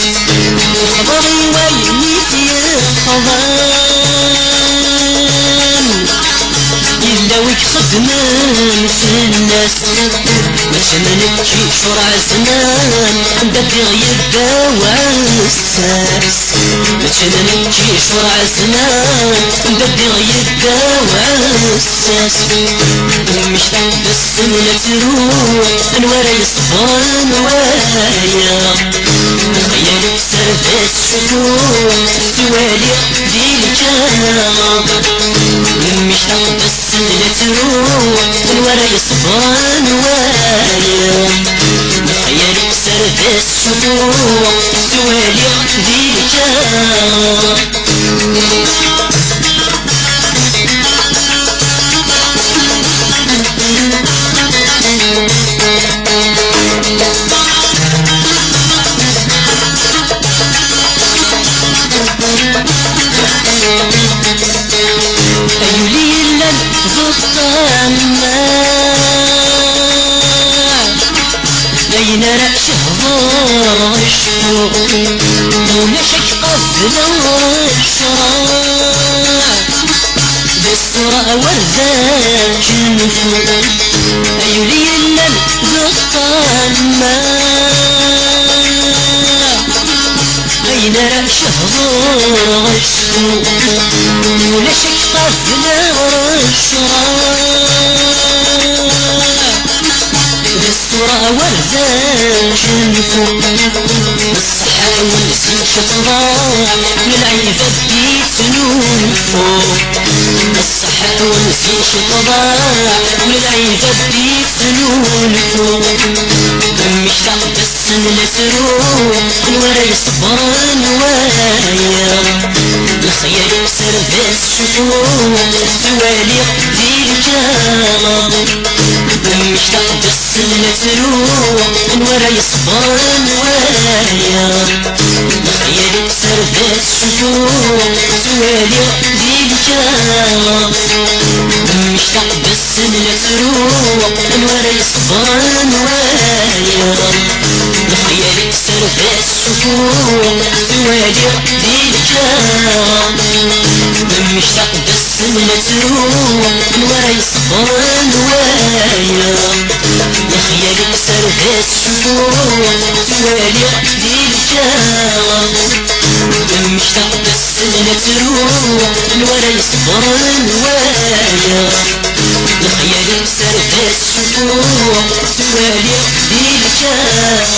yexḍa i wayen i t-yexḍan. Yella wi ixeddmen fell-as. Mačči am nekk icurɛ zzman, anda ddiɣ yedda wass-as. Mačči am nekk icurɛ zzman, anda ddiɣ yedda wass-as. Mmi-k taqdest la ttru, anwa ara yesbren waya? Lexyal-ik sers-as ccuku, ttwaliɣ di lkaɣeḍ. Mmi-k taqdest la ttru, anwa ara yesbren waya? Lexyal-ik sers-as ccuku, ttwaliɣ di lkaɣeḍ. Ay ul yellan d ṭṭamaɛ, ayen ara k-hḍeṛ acku ulac ad k-qableɣ ccṛeɛ. D ṣṣura war d ajenfu, ay ul yellan d ṭṭamaɛ, ayen ara k-hḍeṛ acku ulac ad k-qableɣ ccṛeɛ. D ṣṣura war d ajenfu. Ṣṣeḥḥa-wen zik teḍaɛ, lɛibad di tesnulfu. Ṣṣeḥḥa-wen zik teḍaɛ, lɛibad di tesnulfu. Mmi-k taqdest la ttru, Anwa ara yesbren waya? Lexyal yesserdas ccuq, twaliɣ di lkaɣeḍ. Amek taqdest la tettru, anwa ara yesbren waya? Lexyal yesserdas ccuq, twaliɣ di lkaɣeḍ. Amek taqdest la tettru, anwa ara yesbren waya? Lexyal yesserdas ccuq, twaliɣ di lkaɣeḍ. Amek taqdest la tettru, anwa ara yesbren waya? Lexyal yesserdas ccuq, twaliɣ di lkaɣeḍ. Amek taqdest la tettru, anwa ara yesbren waya? Lexyal yesserdas ccuq, twaliɣ di lkaɣeḍ.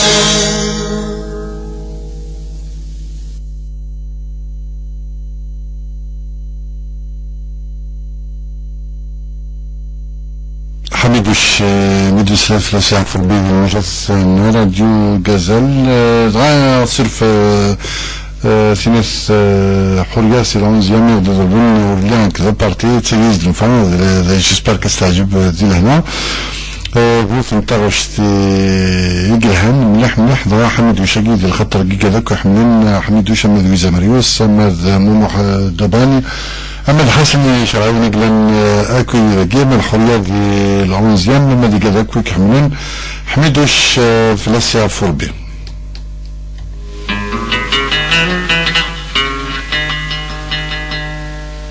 Ḥamiduc, eh, mi d-yesla fell-as iɛeffer bid lmejat n Radio Gazal, eh, dɣa suref, eh, eh, tinat, eh, Ḥurya, c'est l'onzième d-iḍelben ur lliɣ nekk d aparti, d tagi i s-d-nfa, d, d, j'espère que s-teɛǧeb, eh, di lehna. Eh, d yiwet n taɣect i, i yelhan mliḥ mliḥ, dɣa Ḥamiduc-agi di lxaṭer n yigad akk iḥemmlen, eh, Ḥamiduc ama d Wiza Marius, ama d Mumuḥ, eh, Dabani, ama d Ḥasan Icerɛiwen i yellan, eh, akk yid-agi, ama d Ḥurya di l'onzième, ama d igad akk i iḥemmlen Ḥmiduc, eh, fell-as iɛeffu Rebbi.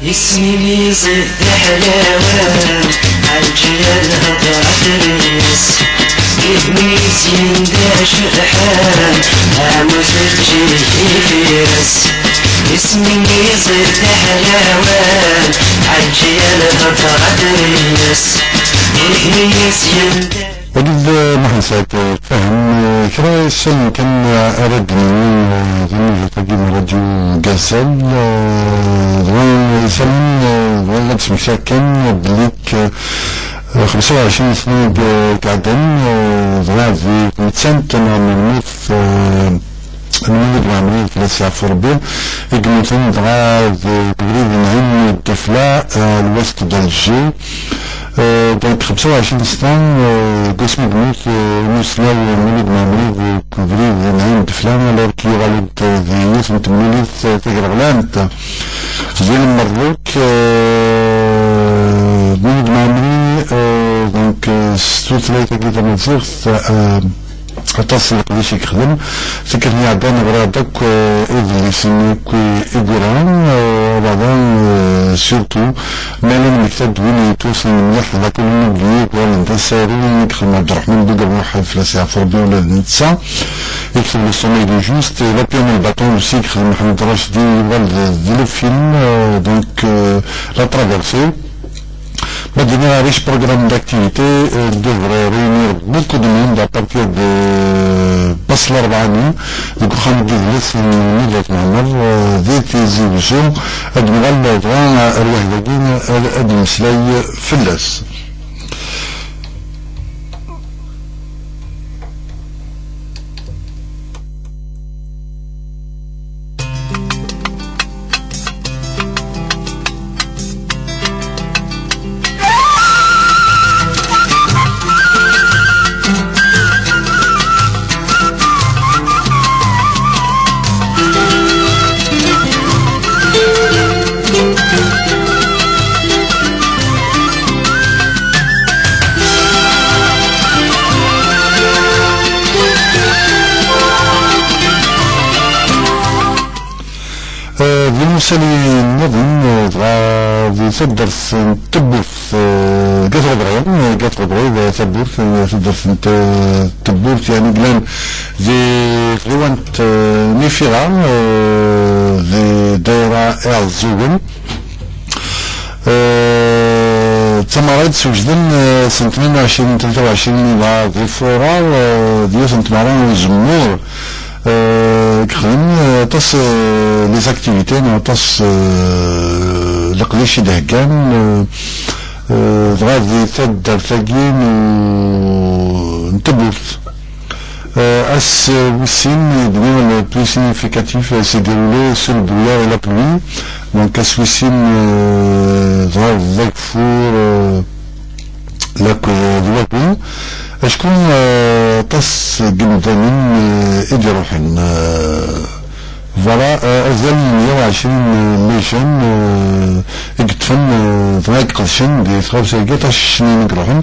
Isem-im iẓid d aḥlawan, ɛelǧiya lhedra tres. Idem-is yendeh cebḥan, am uteǧǧi ifires. Isem-im iẓid d aḥlawan, ɛelǧiya lhedra tres. Idem-is yendeh Wagi d Muḥend Saɛid Fahem, eh, kra isalen kan, eh, ara d-nini, eh, di lmejat-agi n Radio Gazal, eh, d wayen isalen, eh, bɣiɣ ad d-smektiɣ kan belli k-, eh, xemsa u ɛecrin sna i d-, eh, iɛeddan, eh, dɣa di tmettant n lmut, eh, Lmulud Mɛemmri, fell-as yeɛfu Rebbi, i yemmuten dɣa deg ubrid n Ɛin Ddefla, eh, à l'ouest d'Alger. Eh, donc, xemsa u ɛecrin sna, eh, deg wasmi yemmut, eh, umeslay Lmulud Mɛemmri deg ubrid n Ɛin Ddefla, alors kif yuɣal-d, eh, di yiwet n temlilit, eh, tagreɣlant di Lmerruk, eh, Lmulud Mɛemmri, eh, donc, eh, s tutlayt-agi tamaziɣt, eh, Aṭas n leqdic i yexdem. Tikkelt-nni iɛeddan ɣriɣ-d akk, eh, idlisen akk i, i yura, eh, abaḍa, eh, surtout, ma yella lmekteb d win yettwassnen mliḥ d La Colonie oubliée, yettwaɣalen d asaru i yexdem Ɛebderreḥman Bugerruḥ, fell-as yeɛfu Rebbi ula d netta, i yekteb Le Sommeil du Juste, et L'Opium et le Bâton aussi, i yexdem Mḥemmed Racdi, yuɣal d, d le film, eh, donc, eh, La Traversée. Ma d-iniɣ riche programme d'activités, euh, devrait réunir beaucoup de monde à partir de, euh, bass Larebɛa-nni, deg uxxam n yidles n Lmulud At Mɛemmer, euh, di Tizi Wezzu, ad nuɣal dɣa ar waḥed-agi ad, ad nemmeslay fell-as. Eh, di lemsali nniḍen, eh, dɣa di taddart n Tewwurt, eh, deg At Ɣeḍri, eh, deg At Ɣeḍri, d tawwurt, eh, taddart n Te-, Tewwurt, yeɛni yellan di tɣiwant, eh, n Ifira, eh, di dayra Iɛeẓẓugen. Eh, d tameɣra i d-swejden, eh, sent tnin u ɛecrin, tlata u ɛecrin iḍ di Fuṛar, eh, d yiwet n tmeɣra n uzemmur, eh, yexdem, eh, aṭas, eh, les activités, neɣ aṭas, eh, leqdic i d-heggan, eh, eh, dɣa di taddart-agi n, n Tewwurt. Euh, ass wis sin, le plus significatif, euh, s'est déroulé sous le brouillard et la pluie. Donc, ass wis sin, euh, dɣa d ageffur, euh, la, euh, d wagu. Acku, euh, aṭas n yimdanen, euh, i d-iruḥen. Euh, Voilà, euh, azal n meyya u ɛecrin n les jeunes, euh, i yeṭṭfen, euh, dɣa i iqedcen di tɣawsa-agi, aṭas n ccnin i iruḥen.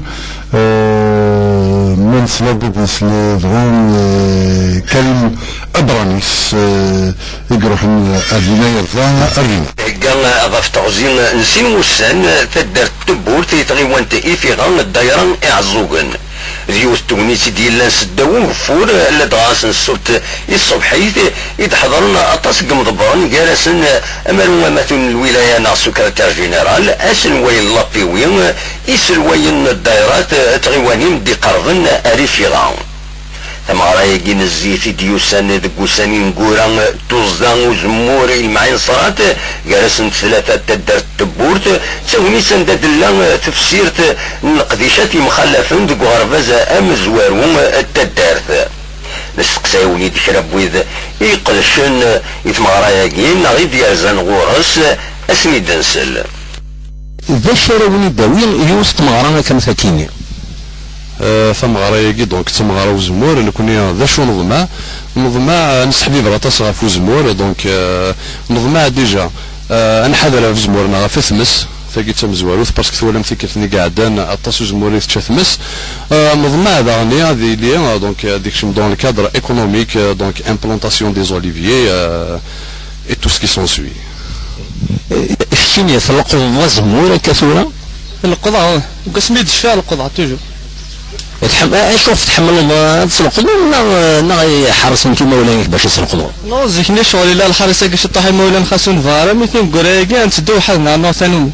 Euh, ma nesla-d ad nsel dɣa, euh, Karim Abranis, euh, i iruḥen, euh, ar dinna yerẓa ar dinna. Thegga, euh, ɣef teɣzi n sin wussan, euh, taddart n Tewwurt i tɣiwant Ifiɣa, ddayra Iɛeẓẓugen. D yiwet n tegnit i d-yellan seddaw ugeffur, ladɣa ass n ssebt i tṣebḥit i d-ḥeḍren aṭas n yimḍebbren, gar-asen amaru amatu n lwilaya neɣ secrétaire général, aselway n l'A P W, iselwayen n ddayrat d tɣiwanin d-iqerben ar Ifiɣa. Tameɣra-agi n zzit i d-yusan deg wussan ineggura, tuẓda uzemmur i lemɛin ṣrat, gar-asent tlata n taddart n Tewwurt, d tagnit anda d-tella tefsirt n leqdicat yemxallafen deg uɣerbaz amezwaru n taddart. Nesteqsa-wen-id kra n wid i iqedcen i tmeɣra-agi neɣ i d-yerzan ɣur-s, ad ten-id-nsel. D acu ara wen-id-tawi yiwet tmeɣra akka am takini? Eh, tameɣra-agi, donc, d tameɣra uzemmur. Nekni d acu neḍmeɛ? Neḍmeɛ, eh, nesseḥbiber aṭas ɣef uzemmur, donc, eh, neḍmeɛ déjà, eh, ad nḥader ɣef uzemmur neɣ ɣef tmes, tagi d tamezwarut, parce que twalam tikkelt-nni i iɛeddan, aṭas uzemmur i tečča tmes. Eh, neḍmeɛ daɣen ad yili, eh, donc, eh, ad ikcem dans le cadre économique, eh, donc, implantation des oliviers, eh, et tout ce qui s'ensuit. Keččini tleqqḍeḍ azemmur akka tura? Leqqḍeɣ, deg wasmi i d-cfiɣ leqqḍeɣ toujours. Tḥem-, a-, acu ɣef tḥemmleḍ, eh, ad tleqqḍeḍ neɣ, eh, neɣ iḥersen-k imawlan-ik bac ad tleqqḍeḍ? Non, zik-nni ccɣel illa lḥaris-agi ciṭṭaḥ imawlan xas ur nebɣi ara, mi tineggura-agi ad nteddu weḥd-neɣ neɣ tanumi.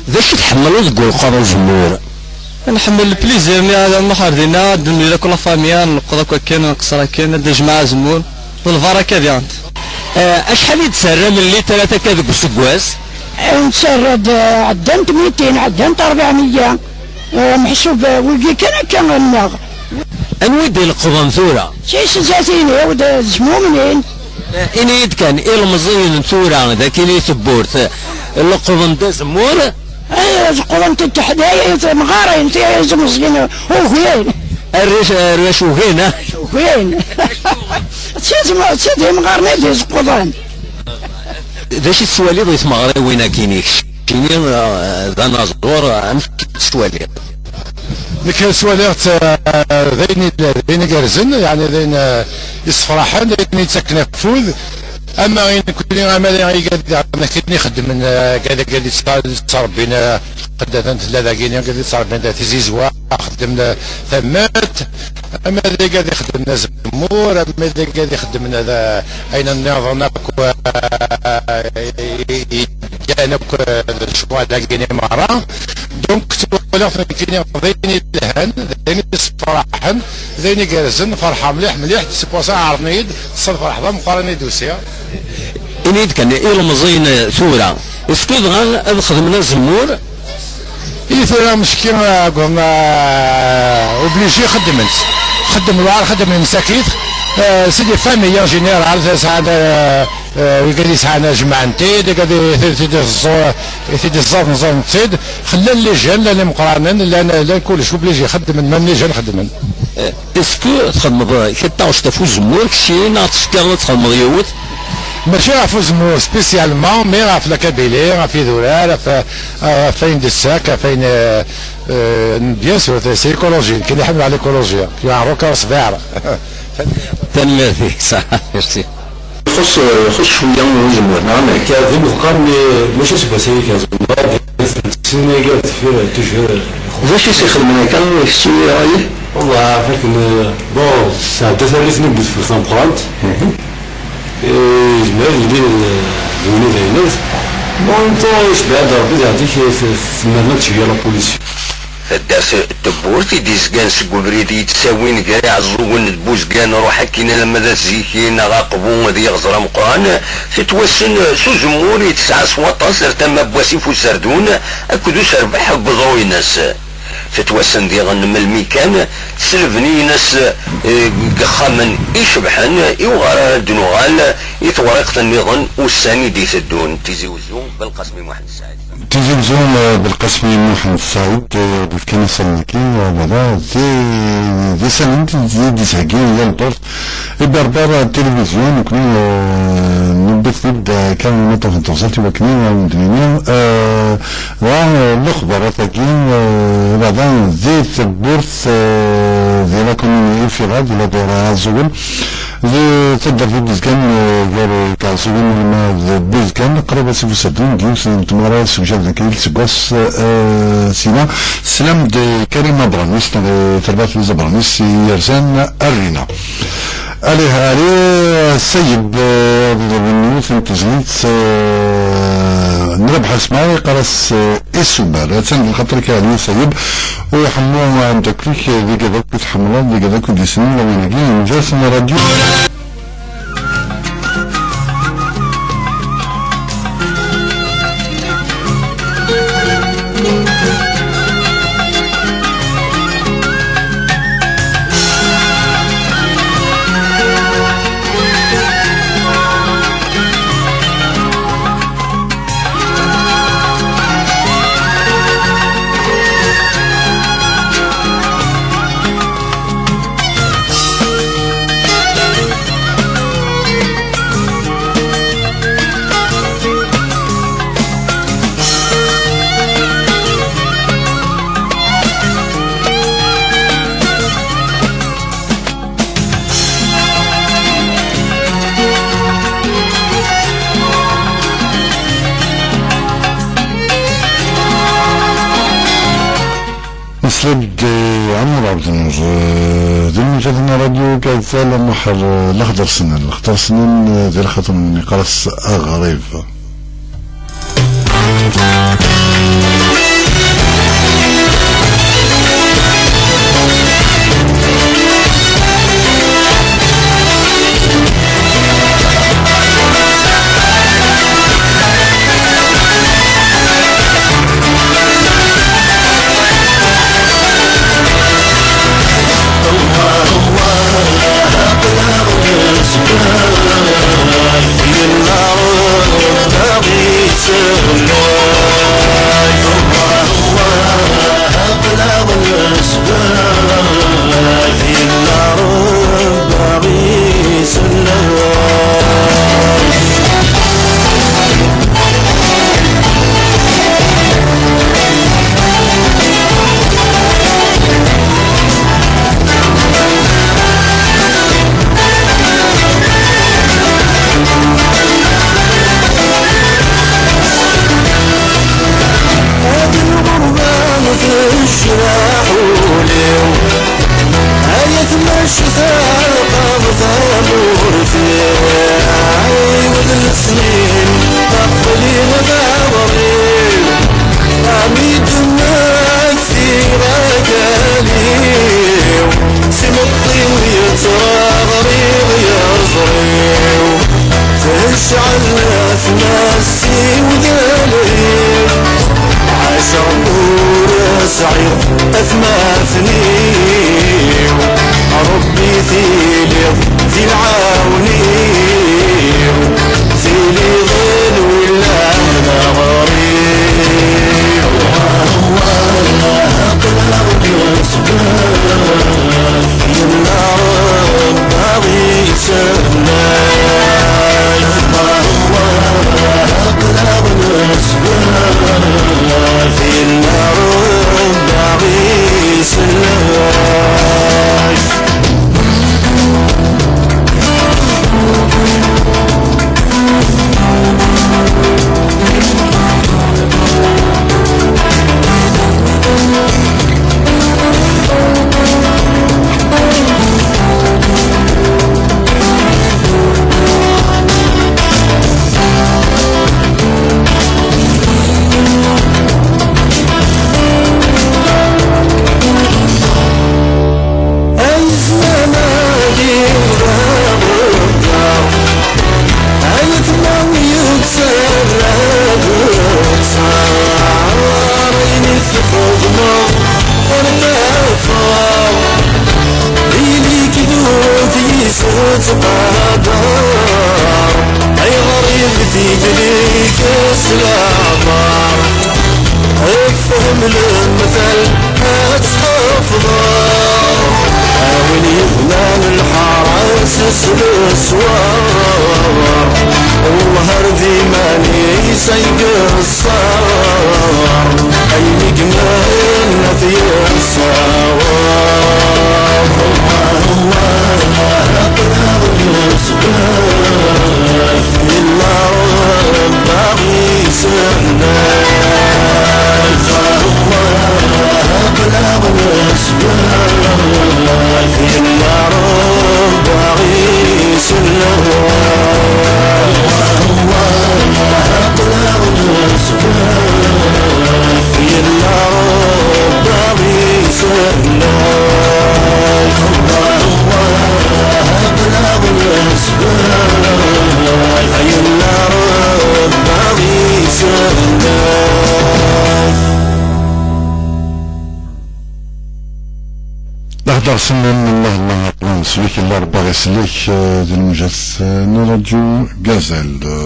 D acu tḥemmleḍ deg ulqaḍ uzemmur? Nḥemmel le plaisir-nni, ad nruḥ ar dinna, ad d-nemlil akk la famille, ad nleqqeḍ akk akken, ad nqeṣṣer akken, ad d-nejmeɛ azemmur, d lbaraka diɣen. Eh, acḥal i d-terram n litrat akka deg useggas? Eh, nettarra-d, eh, ɛeddant mitin, ɛeddant ṛebɛemya, eh, meḥsub, eh, wigi kan akka nneɣ. Anwa i d-ileqqḍen tura? D tisezzat-inu d tzmumnin. Eh, ini-yi-d kan, ilemẓiyen tura, d akin i tewwurt, eh, leqqḍen-d azemmur? Ay, leqqḍent-d teḥdayin, timɣarin, ti-, timẓin, ugin. Arrac, arrac ugin, ha? Ugin. D tid-, d tid imɣaren i d-izeqqḍen. D acu i tettwaliḍ i tmeɣriwin-agi-inek? Keččini, eh, d anaẓur, amek i tettwaliḍ? Nekk ttwaliɣ-tt, eh, d ayen i-, d ayen igerrzen, yeɛni d ayen, eh, yessefraḥen, d ayen yettaken afud. Ama i nekkni, ama d igad, nekkni ixeddmen, eh, gad, gad yettrebbin, eh, qeddatan tella dagini, gad yettrebbin da tizizwa, xeddmen, eh, tamart, ama d igad ixeddmen azemmur, ama d igad ixeddmen, eh, ayen nniḍen akk, eh, yeddan akk, eh, lecɣal-agi-ni merra. Donc, ttwaliɣ-t nekkini d ayen yelhan, d ayen yessefraḥen, d ayen igerrzen, ferḥeɣ mliḥ, mliḥ, c'est pour ça ɛerḍen-iyi-d, s lferḥ d ameqqran i d-usiɣ. Ini-d kan, ilemẓiyen tura, est-ce que bɣan ad xedmen azemmur? I tura mecki, ah, obligé xeddmen-tt. Xeddem lwaɛr, xeddem lmsakit. Euh, c'est des familles en général, sɛan, euh, euh, wigad yesɛan jemɛen-t-id, wigad i t-, t-id-ẓẓu-, i t-id-ẓẓaden, ẓẓaden-t-id. Xellan les jeunes, llan imeqqranen, llan, llan kullec, obligé xeddmen, même les jeunes xeddmen. Euh, est-ce que txedmeḍ kra n taɣect ɣef uzemmur, keččini, neɣ tcekkaḍ ad txedmeḍ yiwet? Mačči ɣef uzemmur spécialement, mais ɣef la Kabylie, ɣef idurar, ɣef, ɣef ayen d ssek, ɣef ayen, euh, euh, bien sûr, c'est écologie, nekkini ḥemmleɣ l'écologie, yeɛreq-aɣ ṣṣbiɛer. Tanemmirt-ik, ṣaḥa, merci. Ixuṣ, ixuṣ cwiya uzemmur, neɣ amek? Kɛeb d imeḍqan, mais mačči seg wass-agi kan, zemreɣ ad d-iniɣ sin-agi ar deffir, toujours ixuṣ. D acu i s-ixedmen akka, keččini, a Ɣayet? Wallah, ɛafak-n, bon, tesɛedda tarrayt-nni n udfel tameqqrant. Mhm. Eh, yezmer ad yili d, d win i d ayla-s. Bon, en même temps, yecbeḥ-d Rebbi, d ɛedik, eh, t-, tmerna-d cwiya la pollution. Taddart n Tewwurt i d-izgan seg ubrid i yettawin gar Iɛeẓẓugen d Buzgan, ruḥ akkin alamma d At Zikin, Aɣaqbu d Yiɣẓer Ameqqran, tettwassen s uzemmur i tesɛa s waṭas ar tama n wasif userdun akked userbeḥ n weḍru-ines. Tettwassen diɣen melmi kan s lebni-ines, eh, deg yexxamen icebḥen, i uɣar ara d-nuɣal i tewriqt nniḍen ussan i d-iteddun. Tizi Uzzu, Belqasmi Muḥend Saɛid. Tizi Uzzu, eh, Belqasmi Muḥend Saɛid, eh, d-yefkan isallen-agi, eh, voilà, d, d isallen i d-yesheggin yal ddurt. Iberber tilivizyu, nekni, eh, newwi-t-id, eh, kan ma ṭṭafent teɣzalt i wakken i awen-d-nini, eh, dɣa, eh, lexbarat-agi, eh, ibeɛda di tewwurt, eh, di la commune Ifira, di la Dera Azewwel, di taddart n Buzgan, eh, gar Iɛeẓẓugen alma d Buzgan, qrib ad s-ibusadun, d yiwet n tmeɣra yessewjaden akken i seggas, eh, sina, teslam-d Karim Abramis, neɣ, eh, terbaɛt n Abramis, i yerzan Arrina. Allez, allez, Sayeb, eh, d yiwet n tezlit, eh, n Rabeḥ Asma, yeqqar-as, eh, Isumer. Attan d lxaṭer-ik a Ɛli Sayeb, u ḥemmu ameddakel-ik, eh, d igad akk i tḥemmleḍ, d igad akk i d-yessnen lawan-agi, mgal-asen ṛṛadyu. Nesla-d, eh, Ɛmur Ɛebd Nnur, eh, d lmejad n ṛṛadyu Kazal Muḥer, eh, lexder snen, lexder snen, eh, di lxaṭer n iqras aɣrib. Ad lɣerba tecreḥ ul-iw, ay at Mecta lqaḍ tamurt-iw, ɛiwed lesnin aql-i d aɣrib, am i d-nnek tiɣakal-iw, s imeṭṭi-w yettɣaɣriɣ yeẓri-w. Tecɛel tmasi-w d lɛib, ɛaceɣ ur sɛiɣ atmaten-iw. Ṛebbi tiliḍ di lɛawen-iw, tiliḍ s leɛmer. Efhem lemtel ad tḥefḍeḍ. A win yebnan lḥara-s s leswar, Allah ar d iman-is ay yeṣṣar. Ayen i yemmalen ad t-yessaweḍ. Allah, Allah, aql-aɣ nesbek. Yella Rebbi aɣ-isellek. Allah, aql-aɣ nesbek. Yella Rebbi aɣ-isellek. Allah, aql-aɣ nesbek. Yella Rebbi aɣ-isellek. Allah, Allah, aql-aɣ nesbek. Yella Rebbi aɣ-isellek. D aɣ-d-aɣ-sellen, Allah, Allah, aql-aɣ nesbek, yella Rebbi aɣ-isellek, eh, di lmejaz, eh, n Radyu Gazelle.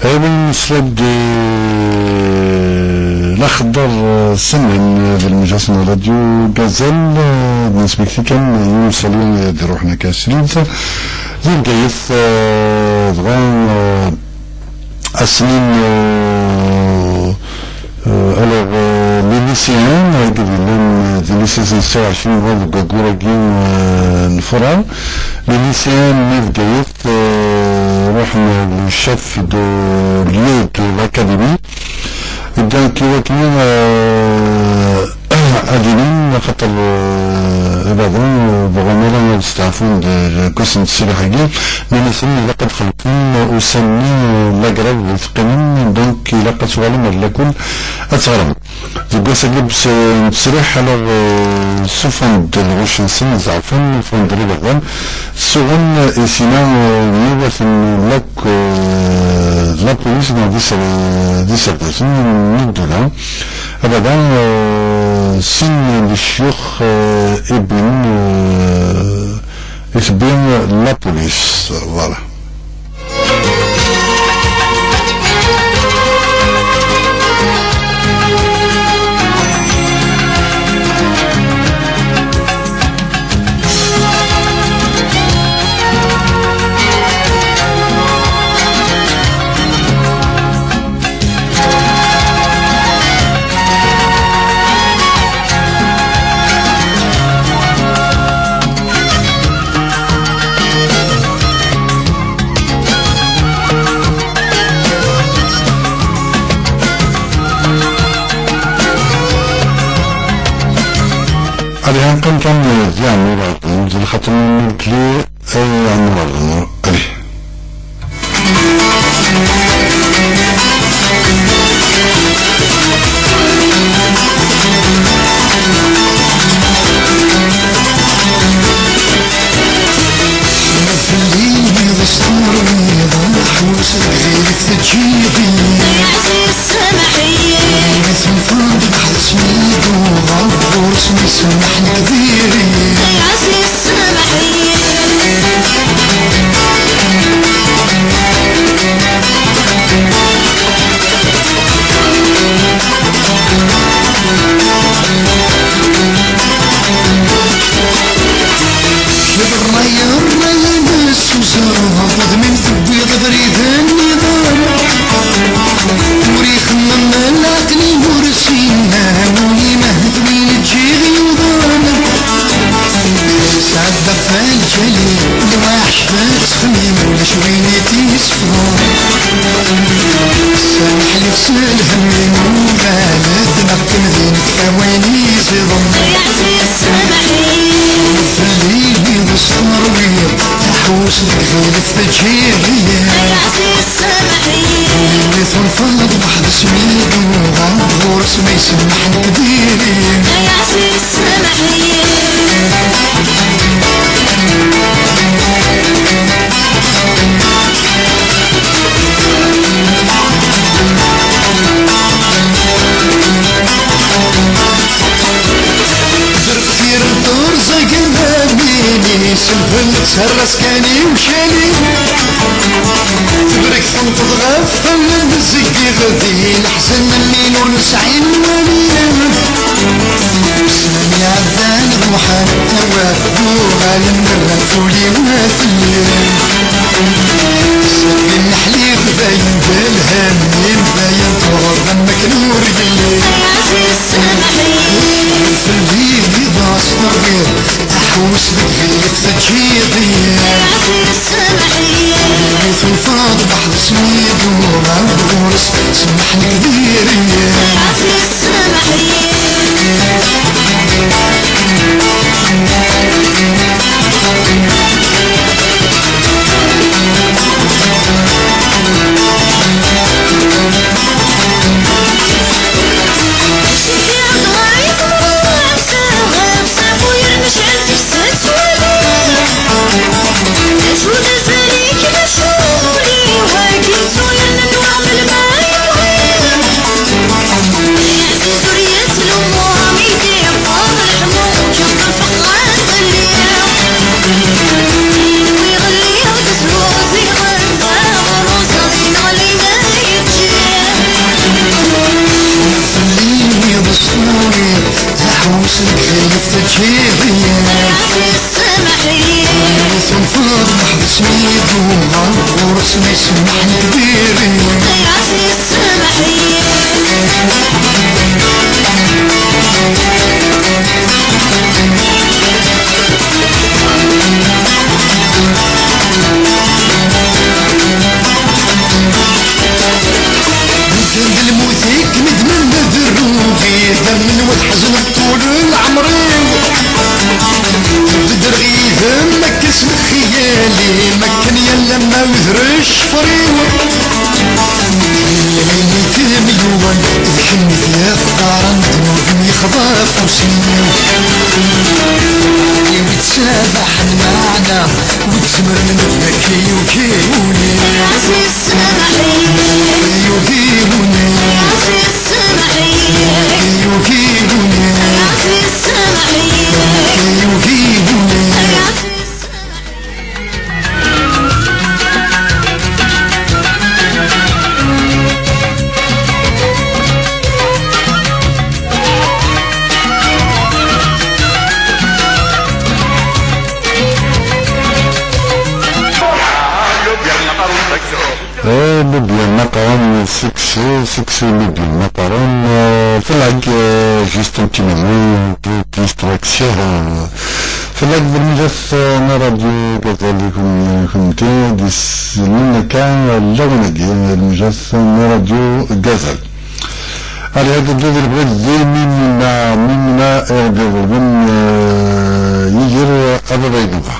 Ayen nesla-d, eh, laxeddar, eh, senen, eh, d lmejaz n Radyu Gazelle, eh, d nesmekti kan, eh, i usali, eh, d-iruḥen akka srid. Di Bgayet, eh, dɣa, eh, ass-nni, eh, Euh, alors, euh, les lycéens, euh, d-, d-, d-, di lycée n Sɛiɛcin deg wayyur-agi, euh, n Fuṛar. Les lycéens n Bgayet, euh, ruḥen le chef de lieu de l'académie. Donc, iwakken, euh, ad ilin, axaṭer, euh, ibaḍen, euh, bɣan ara ad steɛfun d, d, deg wass n ttesriḥ-agi, nnan-asen ilaq ad xellfen ussan-nni, euh, n la grève i teqqimen, donc ilaq ad tuɣalem ar lakul ad teɣrem. Deg wass-agi n ttesriḥ, alors, euh, ssufɣen-d lɣuc-nsen, zeɛfen, ffɣen-d ar iberdan, suɣen i sina, euh, yiwet n lakk, euh, d la police neɣ d iser-, d iserdasen n ddula. Abada, euh, sin n lecyux, euh, i wwin, euh, i tewwi la police. Voilà. Allez, neqqim kan di Ɛemmur Ɛebdin, di lxaṭer n Mekli, ay Ɛemmur Ɛebdin, allez. Ulac win i t-yesfeḍen. Samaḥ-iyi s lhem-inu, ma la d-neɣ temdint am wayen yezḍen. Ay Ɛziz, samaḥ-iyi. Fell-i d ṣṣerwi, aḥewwes deg ɣilef teǧǧiḍ-iyi. Ay Ɛziz, samaḥ-iyi. Imi tunfeḍ weḥd-s mi d-uɣaleɣ ɣur-s, ma isemmeḥ nekk diri. Ay Ɛziz, samaḥ-iyi. Ddreɣ tirmt ur ẓagen am win iselben, ttarra-s kan i ucali. Tebrek tenṭeḍ ɣef wallen, zeddiɣ di leḥzen am win ur nesɛi nwali. Sslam iɛeddan ruḥen, awal d uɣalen, rran fuli ma telli. Sami ḥlif dayen d lhem-im, dayen tuɣeḍ am wakken ur yelli. Ay Ɛziz, samaḥ-iyi. Fell-i d as-terwiḍ, aḥewwes deg ɣilef teǧǧiḍ-iyi. Ay Ɛziz, samaḥ-iyi. Mi tunfeḍ weḥd-s mi d-uɣaleɣ ɣur-s, semmeḥ nekk diri. Ay Ɛziz, samaḥ-iyi. Fell-i d ṣṣuri, aḥewwes deg ɣilef teǧǧiḍ-iyi. Ay Ɛziz, samaḥ-iyi. Mi tunfeḍ weḥd-s mi d-uɣaleɣ ɣur-s, ma isemmeḥ nekk diri. Ay Ɛziz, samaḥ-iyi. Medden d lmut i kem-ddmen d rruɣ-i, d amenwat ḥezneɣ ṭul leɛmer-iw. Bedreɣ yid-m akken s lxiyal-im, akken yal ma udrec ccfer-iw. Yal ayen i kem-yuɣen, d kemm i t-yeqqaren, ddnub-im yexḍa afus-iw. Imi d-sabaḥen meɛna, ur d-zemren ad k-yugi wul-iw. Ay Ɛziz, samaḥ-iyi. Yugi wul-iw. Ay Ɛziz, samaḥ-iyi. Yugi wul-iw. Ay Ɛziz, samaḥ-iyi. Yugi wul-iw. Ay Ɛziz, samaḥ-iyi. Eh, Lubyan Maqaran, succès, succès Lubyan Maqaran, euh, Felag, euh, juste un petit moment de distraction. Felag, d lmejaz n Radio Gazal, kum-, kumti, dis-, lmaka, lawan-agi, lmejaz n Radio Gazal. Allez, ad d-nebdu di lebɣi d Mimuna, Mimuna, iɣ-d-iḍelben, euh, Yidir, euh, Ababa Iduba.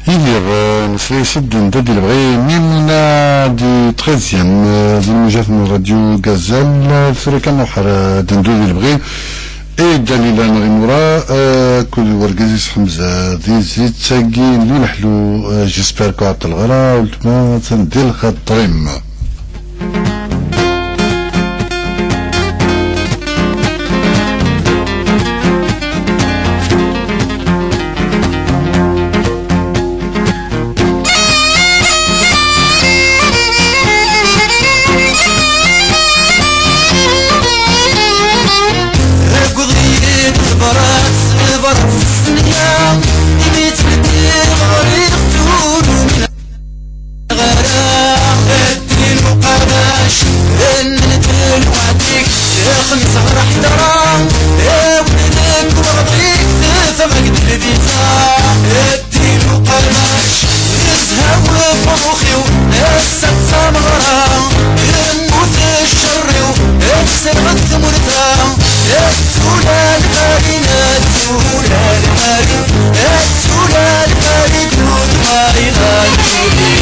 Yidir, eh, nesla-yas-d, nedda di lebɣi, Mimouna du treizième, eh, di lmujat n Radio Gazelle, eh, tura kan nruḥ ar, eh, ad neddu di lebɣi, i Dalila Nɣimura, eh, akked wergaz-is Ḥemza, di zzit-agi n Lli Leḥlu, eh, j'espère que ɛeṭṭleɣ ara, weltma, attan di lxaṭer-im. Tewweḍ-iyi-d tebrat, tebrat s ssenya, imi ttbeddiɣ ɣriɣ tura. Ɣriɣ ddin uqabac, nnent lweɛd-ik, xemseɣ ɣer ḥedra, awi-d deg weɣḍik, teffeɣ-ak-d lbiza. Ddin uqabac, nezha wefrux-iw, ass-a d tameɣra, yemmut ccer-iw, ad serɣet tmurt-a. Azul a Lmari, azul a Lmari, azul a Lmari, good bye a Lmari.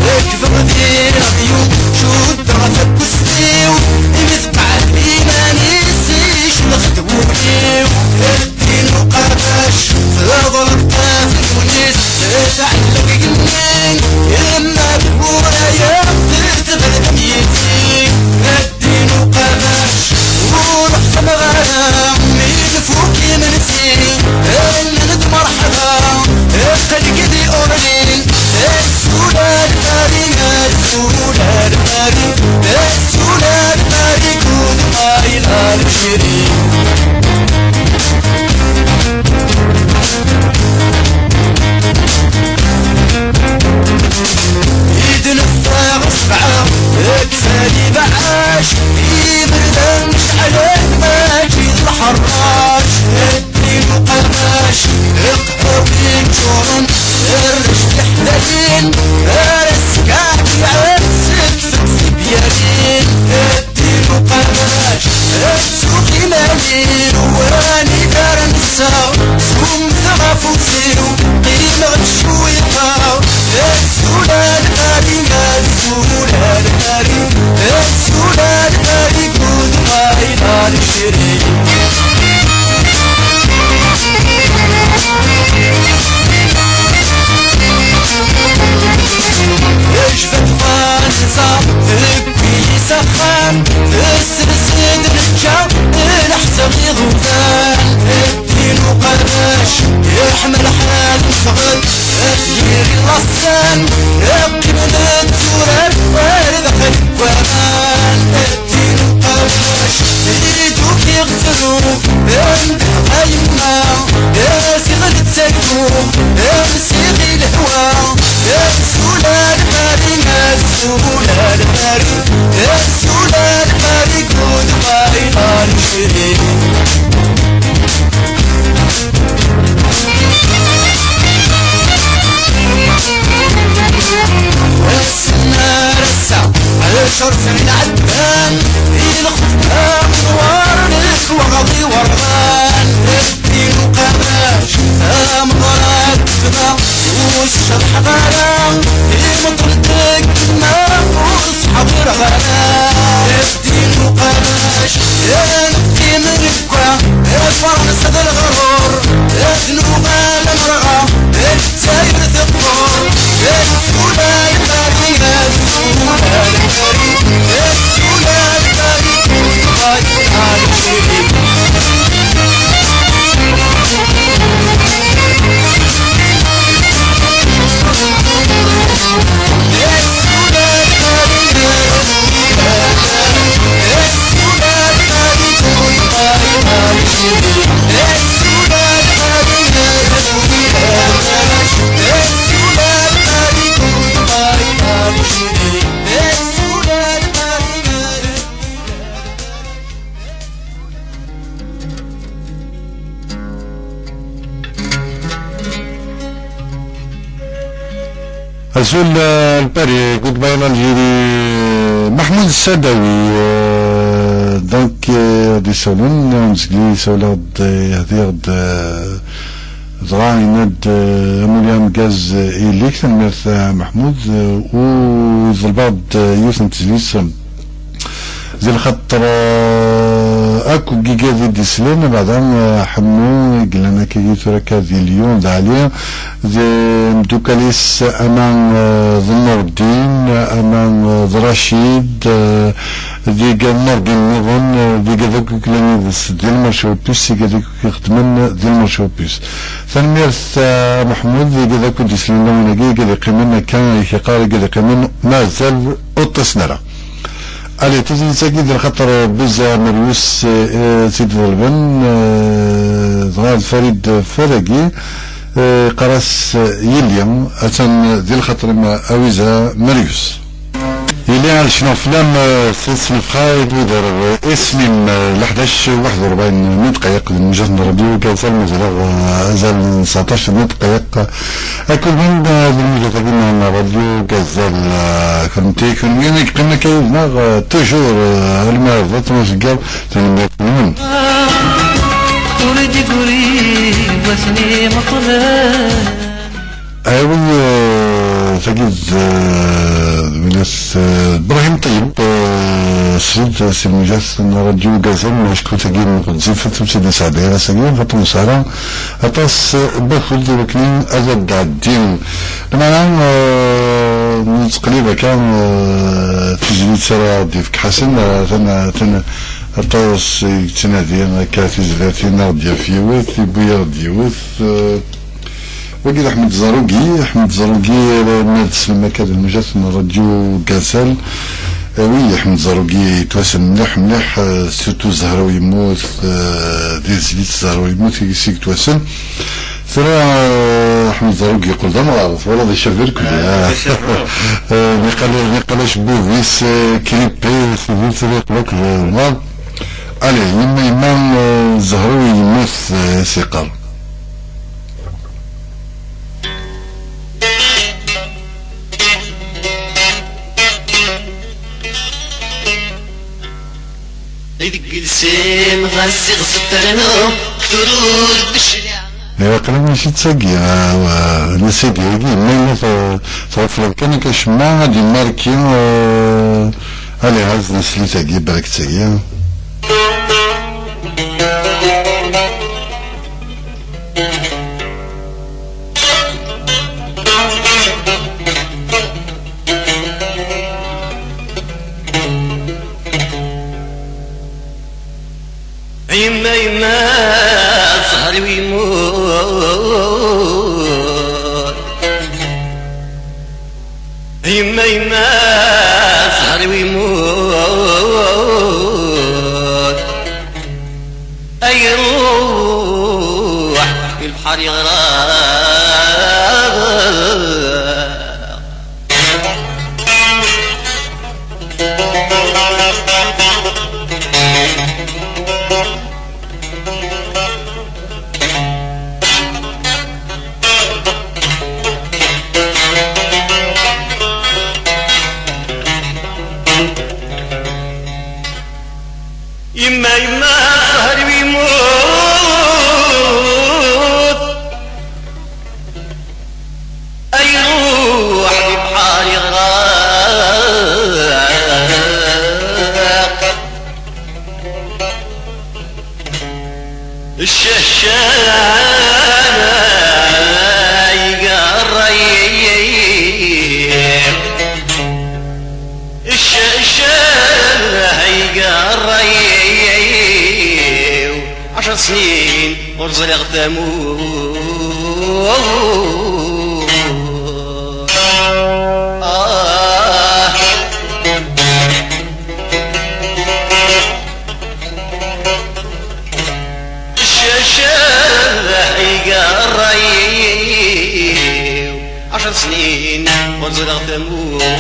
Rekbeɣ di rradyu, cuddeɣ takkuzt-iw, imi tqeɛɛed iman-is, iclex-d wul-iw. Ddin uqabac, teḍleb tafelwit, tɛelleq igenni, yemma tmura-ya, tebdem yid-i. Ddin uqabac, ur ḥemmleɣ ara mi nfuk imensi, nnan-d merḥba, aql-ik di Orly. Azul a Lmari, azul a Lmari, azul a Lmari, good bye a Lmari. I d-neffeɣ ssebɛa, deg Sali Baɛac, iberdan ceɛlen mačči d lḥeṛṛac. Ddin uqabac, iqehwawen ččuren, rrec tiḥdayin, ar ass-a iɛetteb seg tibyarin. Ddin uqabac, ad suɣ iman-iw, anida ara nseɣ, sumteɣ afus-iw, qqimeɣ ttcewwiqeɣ. Azul a Lmari, azul a Lmari, azul a Lmari, good bye a Lmari. Tejbed Fransa, tewwi-yi s axxam, tessers-d lǧa, leḥseɣ iḍudan. Ddin uqabac, iḥma lḥal neffeɣ-d, at yiri laṣṣan, qqim netturar, ar daxel n waman. Ddin uqabac, iduk iɣ tru, amdeḥ a yemma, asiɣ d taggu, amsiɣ i lehwa. Azul a Lmari, azul a Lmari, azul a Lmari, good bye a Lmari. Ass-nni ar ass-a, ɛecr snin ɛeddan, i lxedma menwar, nekk waɣ d iwerɣan. Ddin uqabac, tameɣra tebda, ur tcerḥeɣ ara, imeṭṭel deg tma, ur sḥaḍireɣ ara. Ddin uqabac, ad neqqim nekwa, Fransa d leɣrur, ad nuɣal ad nerɣa, Lezzayer teqqur, azul a Lmari, azul a Lmari, azul a Lmari, azul a Lmari. Azul, euh, Lpari, good bye l'Algérie. Mahmoud Sadawi, euh, dans K d-isawlen, Unzegli, sawleɣ-d, eh, hdiɣ-d, eh, dɣa yenna-d, eh, amulli ameggaz, eh, ilik, tanemmirt, eh, Meḥmud, eh, u ḍelbeɣ-d, eh, yiwet n tezlit, eh, di lxaṭer, eh, akk n yigad i d-islen, abeɛda, eh, Ḥemmu, i yellan akkagi tura akka di Lyon, d Ɛli, d imeddukal-is, ama, eh, d Nurdin, ama, eh, d Racid, eh, d igad Nurdin nniḍen, eh, d igad akk i yellan yid-s di lmarché opus, igad akk i ixeddmen di lmarché opus. Tanemmirt, eh, a Meḥmud, d igad akk i d-islen lawan-agi, igad iqqimen akka, i k-iqqar igad iqqimen, mazal ur ṭṭisen ara. Allez, tizlit-agi di lxaṭer Buza Marius, eh, eh, tt-id-ḍelben, eh, dɣa d Farid Fadagi, eh, yeqqar-as, eh, yelli, atan di lxaṭer-im a Wiza Marius. Yelli ad cnuɣ fell-am, eh, s ttnefxa i d-widar isem-im, eh, leḥdac waḥed u rebɛin n ddqayeq di lmejat n rradyu Gazal, mazal-aɣ, eh, azal n tseɛṭac n ddqayeq. Akked win, eh, di lmejat-agi n rradyu Gazal, eh, kennemti, kenwi i yeqqimen akka yid-neɣ, eh, toujours, eh, alma d ṭnac n yiḍ, tanemmirt-nwen. Ur d-igri wasmi meqqren. Awi, eh, tagi d, eh, d wilas, eh, Ibrahim Ṭeyyeb, eh, srid, eh, si lmejat n rradyu Gazal, acku tagi n ɣezzifet ur tt-id-nesɛedday ara ass-agi, xaṭer nesɛa aṭas, eh, n wakud i wakken ad d-tɛeddi. Lameɛna, eh, nettqellib akka, eh, tizlit ara d-yefk Ḥasan, eh, atan, atan aṭas i yettnadi akka tizlatin, ad d-yaf yiwet, yewwi-yaɣ-d yiwet, eh, Wagi d Ḥmed Zarugi. Ḥmed Zarugi, eh, ma tessnem akka d lmejat n rradyu Gazal. Eh, oui, Ḥmed Zarugi yettwassen mliḥ, mliḥ, eh, surtout Zahra u yemmut, eh, di tezlit Zahra u yemmut i s yettwassen. Tura, eh, Ḥmed Zarugi yeqqel d amɣar, twalaḍ icab irkelli, ah, ah. Eh, niqal, niqal acebbub-is, eh, krippé, tizlit yeqqel akk d amɣar. Allez, yemma, yemma, eh, Zahra u yemmut, eh, s yeqqar. Deg lsim ɣas iɣzef ternu turur d ccariɛa. Iqlan mačči d tagi, ah, wa, d tagi, agi, ma yella t-, tɣefleḍ kan akka cemma, ad immarki, ah, allez, ad nesli tagi, balak d tagi. Yemma, yemma, zzher-iw yemmut. Yemma, yemma, zzher-iw yemmut. Ay ruḥ, lbḥer yeɣreq. Yemma, yemma, zzher-iw yemmut. Ay ruḥ di bḥar yeɣraq. Ccah, ccah, ay ṛṛay. Ccah, ccah, ay ṛṛay. Ɛecr snin ur ẓriɣ tamurt. Ah. Ccah, ccah, ay ṛṛay-iw. Ɛecr snin ur ẓriɣ tamurt.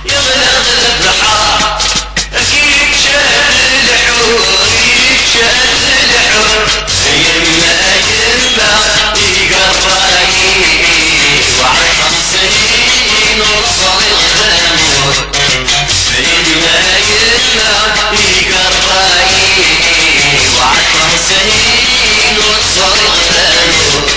Yeɣleq lebḥer, yečča-t lḥut, yečča-t lḥut. Yemma, yemma, igerra-yi, wɛer xemsa snin ur ẓriɣ tamurt. Yemma, yemma, igerra-yi, wɛer xemsa snin ur ẓriɣ tamurt.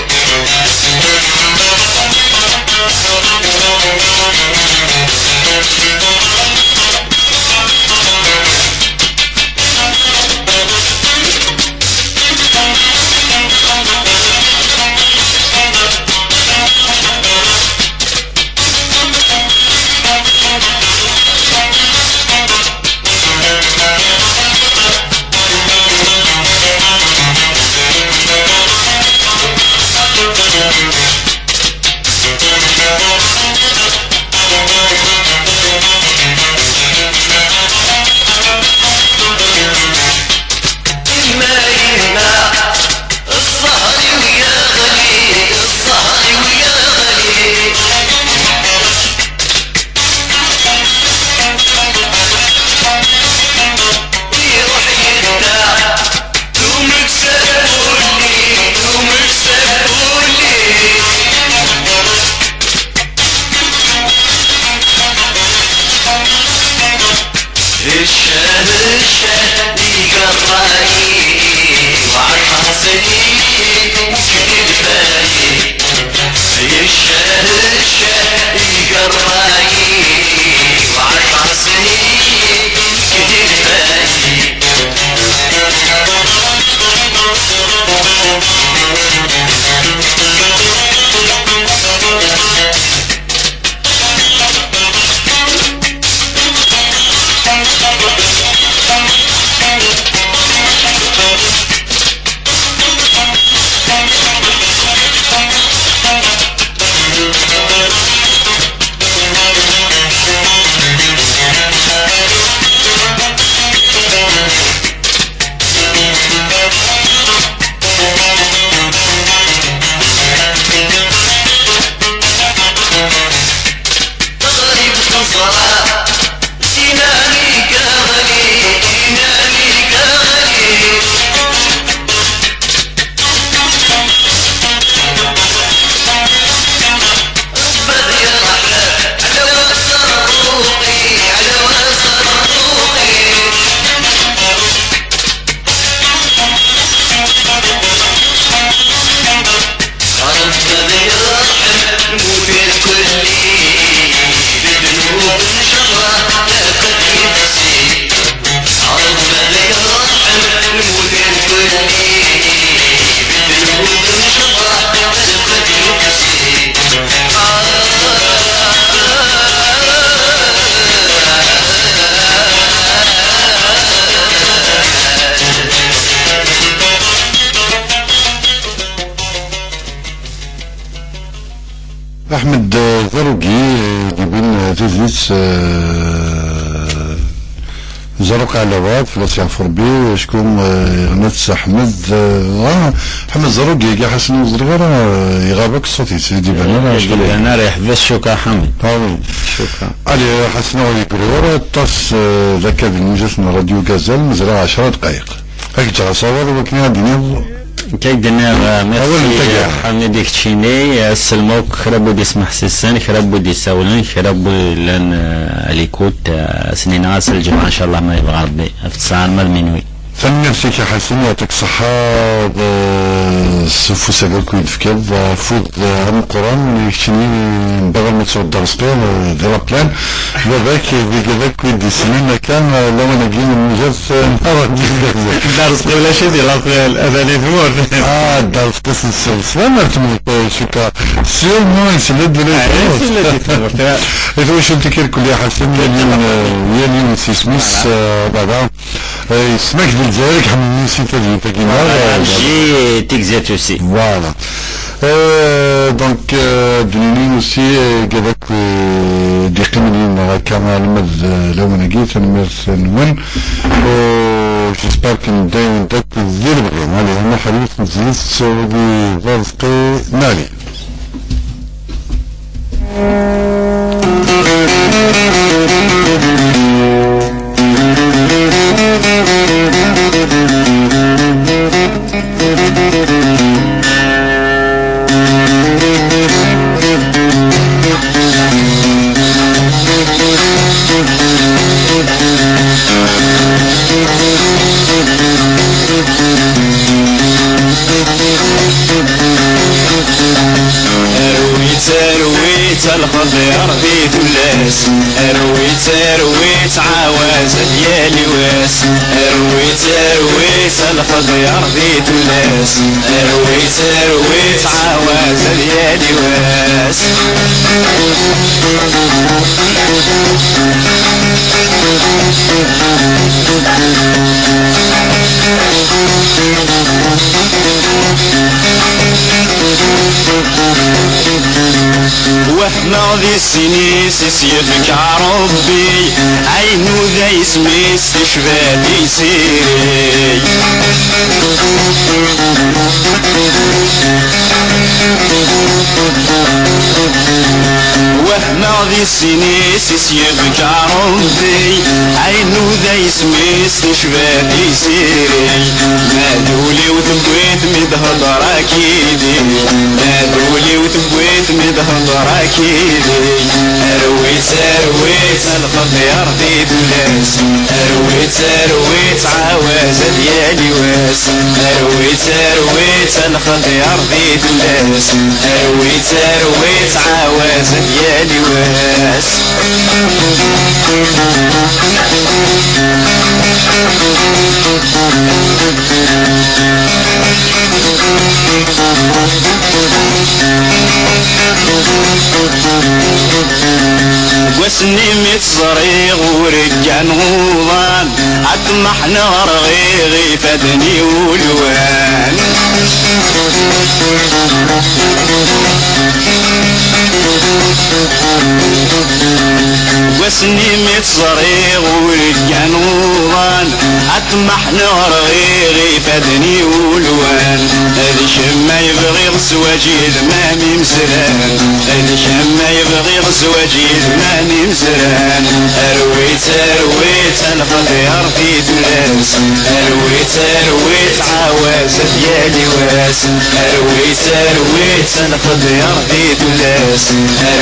Yemma, yemma, ẓẓher-iw yeɣli, ẓẓher-iw yeɣli. Iruḥ yedda, tumeksa tewwel-iyi, tumeksa tewwel-iyi. Ccah, ccah, igerra-yi, wɛer xemsa snin, ur k-id-bayi. Ccah, ccah, igerra-yi, wɛer xemsa snin, ur k-id-bayi. Aḥmed, eh, Tarugi, eh, d-yewwin, eh, tizlit, eh, Zaruq Ɛlawa, fell-as yeɛfu Rebbi, acku, eh, yeɣna-tt Ḥmed, eh, ah, Ḥmed Zarugi, agi Ḥasan ur ẓriɣ ara, eh, iɣab akk ṣṣut-is, ur d-iban ara. Ur d-iban ara, yeḥbes Cukra Ḥamed. Ah, oui. Cukra. Allez, Ḥasan ur yeggri ara aṭas, eh, d akka di lmizat n Radio Gazal, mazal ɛecra dqayeq. Ad k-ǧǧeɣ asawaḍ i wakken ad d-tiniḍ. Kay d-nniɣ, eh, merci, awal n taggara. Ḥamid, i keččini, eh, sselmeɣ akk kra n wid ismeḥsisen, kra n wid isawlen, kra n wid llan, eh, à l'écoute, eh, s-nniɣ-as lǧemɛa, ncallah, ma yebɣa Rebbi, ɣef ttesɛa arma d minuit. Tanemmirt-ik a Ḥasan, yeɛṭik ṣṣeḥḥa, eh, s ufus-agi akk i d-tefkiḍ, eh, afud, eh, ameqqran, i keččini, mbaɣ mi tt-weddeɣ s qir, eh, di la plaine. Baba-k d igad akk i d-yessnen akka, eh, lawan-agi n lmizat, eh, n ṛṛadyu. Dda Ṛezqi ulac-it di Laxel, atan di tmurt. Ah, Dda Ṛezqi s-, s-, s-, sslam ar tmurt, eh, cukkeɣ. Sûrement, yesla-d ula di tmurt. Yesla-d di tmurt, ah. I twacult-ik irkelli a Ḥasan, yal yiwen, eh, yal yiwen s yisem-is, voilà, eh, baba. Eh, yesmak di Lezzayer i iḥemmlen si tadwilt-agi, voilà, eh, J T X Z aussi. Voilà. Euh, donc, euh, d-nini aussi, euh, gavak, euh, d-yeqqimen yid-neɣ akka alamma d, euh, lawan-agi, tanemmirt-nwen. Euh, J'espère que nous devons être des. Allez, on a fallu se dire sur les Valsquez Nali. Rwit, rwit, a lxeḍir di tullas. Rwit, rwit, ɛawaz ad yali wass. Rwit, rwit, a lxeḍir di tullas. Rwit, rwit, ɛawaz ad yali wass. Wehmeɣ di sin-is i s-yefka Rebbi, Ɛinuda isem-is, tecba di Siri. Wehmeɣ di sin-is i s-yefka Rebbi, Ɛinuda isem-is, tecba di Siri. Ma d ul-iw tewwi-t mi d-hedreɣ akid-i, ma d ul-iw tewwi-t mi d-hedreɣ akid-i. Rwit, rwit, a lxeḍir di tullas. Rwit, rwit, ɛawaz ad yali wass. Rwit, rwit, a lxeḍir di tullas. Rwit, rwit, ɛawaz ad yali wass. Deg wass-nni mi tt-ẓriɣ urggan uḍan, aṭmaḥ neɣ rɣiɣ ifaden-iw ulwan. Deg wass-nni mi tt-ẓriɣ urggan uḍan, aṭmaḥ neɣ rɣiɣ ifaden-iw ulwan. D kemm ay bɣiɣ zzwaǧ yid-m am imezran. D kemm ay bɣiɣ zzwaǧ yid-m am imezran. Rwit, rwit, a lxeḍir di tullas. Rwit, rwit, ɛawaz ad yali wass. Rwit, rwit, a lxeḍir di tullas.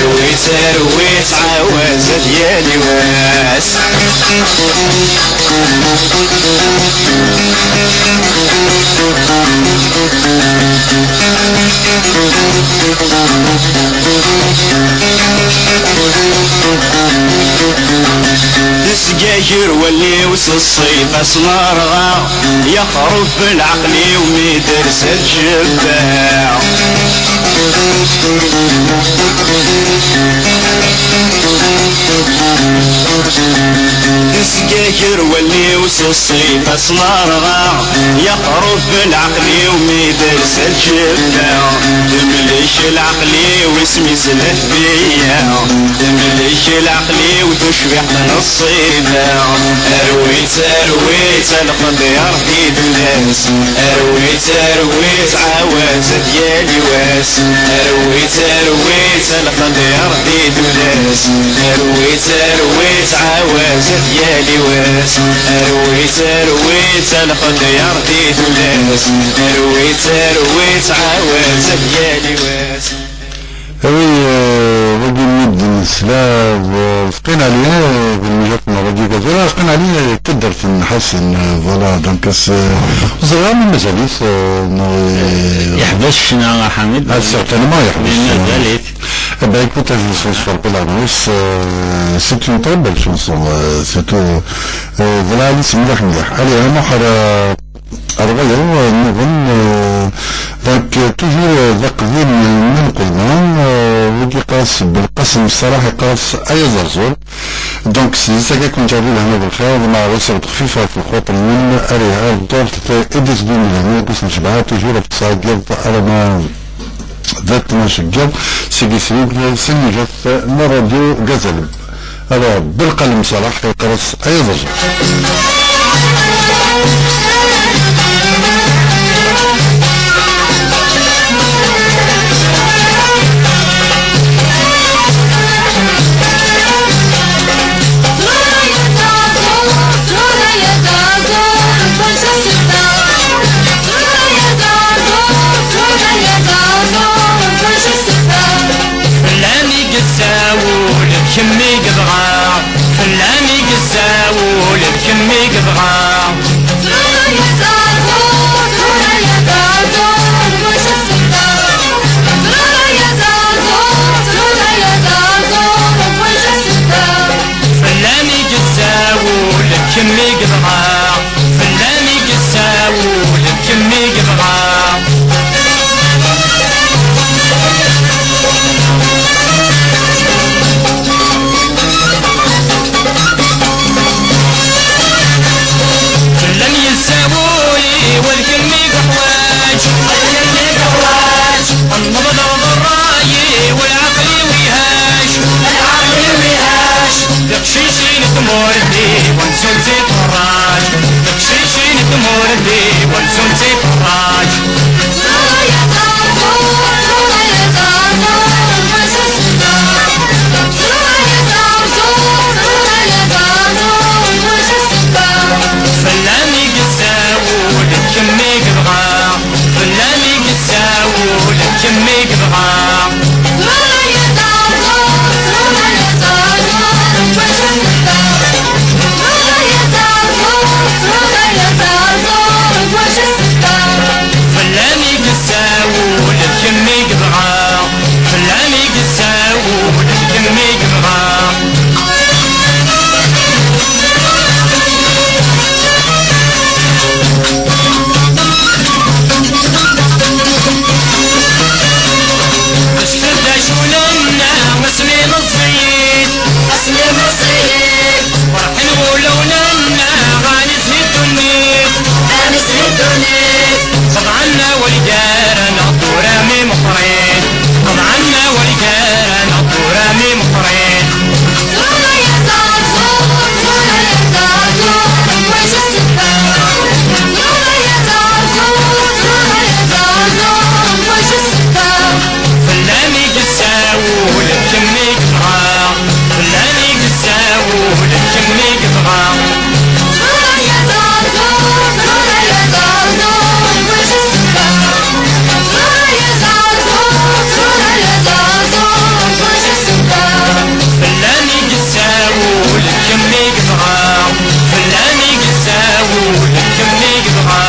Rwit, rwit, ɛawaz ad yali wass. Tesgager wallen-iw s ṣṣifa s lerɣa, yexreb leɛqel-iw mi d-tersa lǧebba. Tesgager wallen-iw s ṣṣifa s lerɣa, yexreb leɛqel-iw mi d-tersa lǧebba. Temlek leɛqel-iw isem-is lehbiya, temlek leɛqel-iw tucbiḥt n ṣṣifa. Rwit, rwit, a lxeḍir di tullas. Rwit, rwit, ɛawaz ad yali wass. Rwit, rwit, a lxeḍir di tullas. Rwit, rwit, ɛawaz ad yali wass. Rwit, rwit, a lxeḍir di tullas. Rwit, rwit, ɛawaz ad yali wass. Awi, eh, wagi-nni d-nesla, eh, Fqin Ali, eh, d lmijat n Radio Gaza. Fqin Ali, eh, taddart n Ḥasen, eh, voilà, donc, eh, ur ẓriɣ ara ma mazal-it, eh, neɣ, eh, yeḥbes ccna, a Ḥamid. Ah, certainement, yeḥbes. Mazal-it. Eh ben, écoute, je suis sur Belarus, euh, c'est une très belle chanson, euh, c'est tout, euh, voilà, Alice Mliḥ Mliḥ. Allez, à Muḥar, euh, Rɣiɣ, euh, nniḍen, euh, donc, euh, toujours, euh, d aqdim n lqima, euh, wigi yeqqar-as Belqasem Ṣalaḥ, yeqqar-as ay aẓerẓur. Donc, s yis-agi ad ken-ǧǧeɣ di lehna d lxir, d maɛruṣ d xfifa ɣef lxuṭer-nwen, ara yɛir ddurt, i d-isdin lehna, i d-isnecbaḥ, toujours ad tettɛeggiḍ alamma d tnac n yiḍ, seg iswi, s lmijat n Radio Gazalem. Alors, Belqasem Ṣalaḥ, yeqqar-as ay aẓerẓur. Fell-am i yessawul, d kemm i yebɣa. Fell-am i yessawul, d kemm i yebɣa. Fell-am i yessawul, d kemm i yebɣa. Fell-am i yessawul, d kemm i yebɣa. Fell-am yessawul-iw, d kemm i yeḥwaǧ. D kemm i yeḥwaǧ. Nneḍleɣ d ṛṛay-iw, lɛaqel-iw ihac. Lɛaqel-iw ihac. Tiqcicin n tmurt-iw, ad nsunt i tferraǧ. Tiqcicin n tmurt-iw, ad nsunt i tferraǧ. Fell-am i yessawul, d kemm i yebɣa. Fell-am i yessawul, d kemm i yebɣa. Fell-am i yessawul, d kemm i yebɣa. Fell-am i yessawul, d kemm i yebɣa. Sfeḍ acul-nneɣ asmi meẓẓiyit. Asmi meẓẓiyit. Ferḥen wulawen-nneɣ, ɛni zhi ddunit. Ɛni zhi ddunit. Qeḍɛen awal gar-aneɣ tura mi meqqrit. Qeḍɛen awal gar-aneɣ tura mi meqqrit. Fell-am i yessawul, d kemm i yebɣa. Fell-am i yessawul, d kemm i yebɣa. Fell-am i yessawul, d kemm i yebɣa. Fell-am i yessawul, d kemm i yebɣa.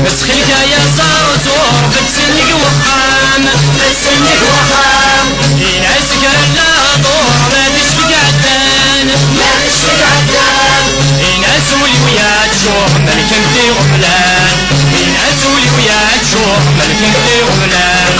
Ttxil-k ay aẓerẓur, beddsen deg wexxam. Beddsen deg wexxam. Ini-as kra n lehdur, ma d ccek ɛeddan. Ma d ccek ɛeddan. Ini-as ul-iw yeččur, melken-t iɣeblan. Ini-as ul-iw yeččur, melken-t iɣeblan.